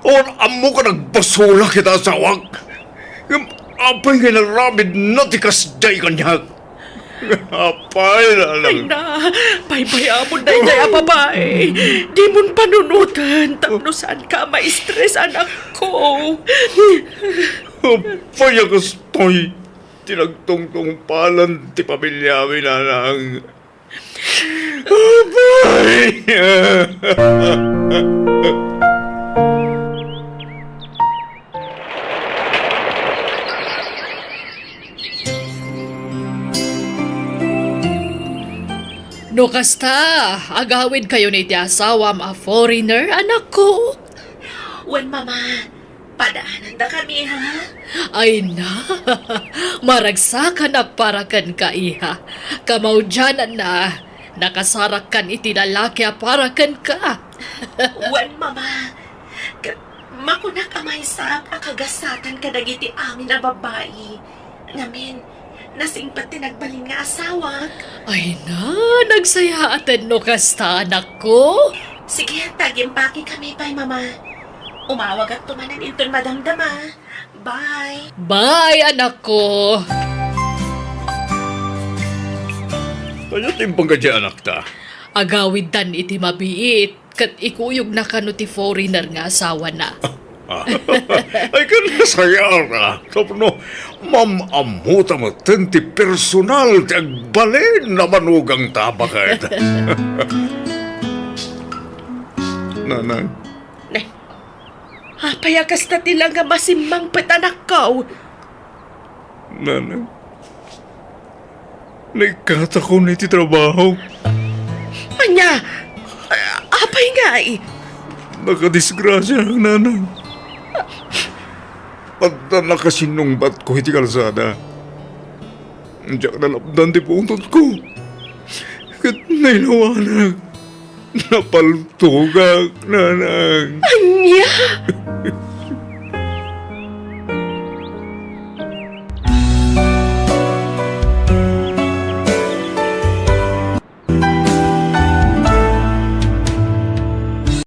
Awan ammok a nagbasolak iti asawak. Ngem apay nga inaramidna ti kasdiay kaniak? Apay, Nanang. Ay na, baybay-amon daydiay a babai. Dimon panunoten tapno saanka a ma-stress, anakko. Apay a kastoy ti nagtungtungpalan ti pamiliami, Nanang. Apay! No kasta, agawidkayon iti asawam a foreigner, anakko? Wen, Mama. Padaanandakami, ha? Ay na, maragsakanak para kenka, iha. Kamaudiananna, nakasarakkan iti lalaki a para kenka. Wen, Mama. K-, makunak a maysaak a kagasatan kadagiti amin a babbai. Ngamin, nasingpet ti nagbalin nga asawak. Ay na, nagsayaaten no kasta, anakko. Sige, ta agimpakekami pay, Mama. Umawagakto manen inton madamdama. Bye. Bye, anakko. Ania ti imbagada, anakta? Agawiddan iti mabiit. Ket ikuyogna kano ti foreigner nga asawana. Ah. Ay, ket nasayaat, tapno maam-ammota metten ti personal ti agbalin a manugangta, baket. Nanang. Ne. Apay a kasta ti la nga masimmangpet, anakko? Nanang. Naikkatakon iti trabaho. Ania? A-, apay ngay? Nakadisgrasiaak, Nanang. adda nakasinungbatko iti kalsada. Diak nalapdan ti pungtotko. Ket nailawanak. Napaltogak, nanang. Ania?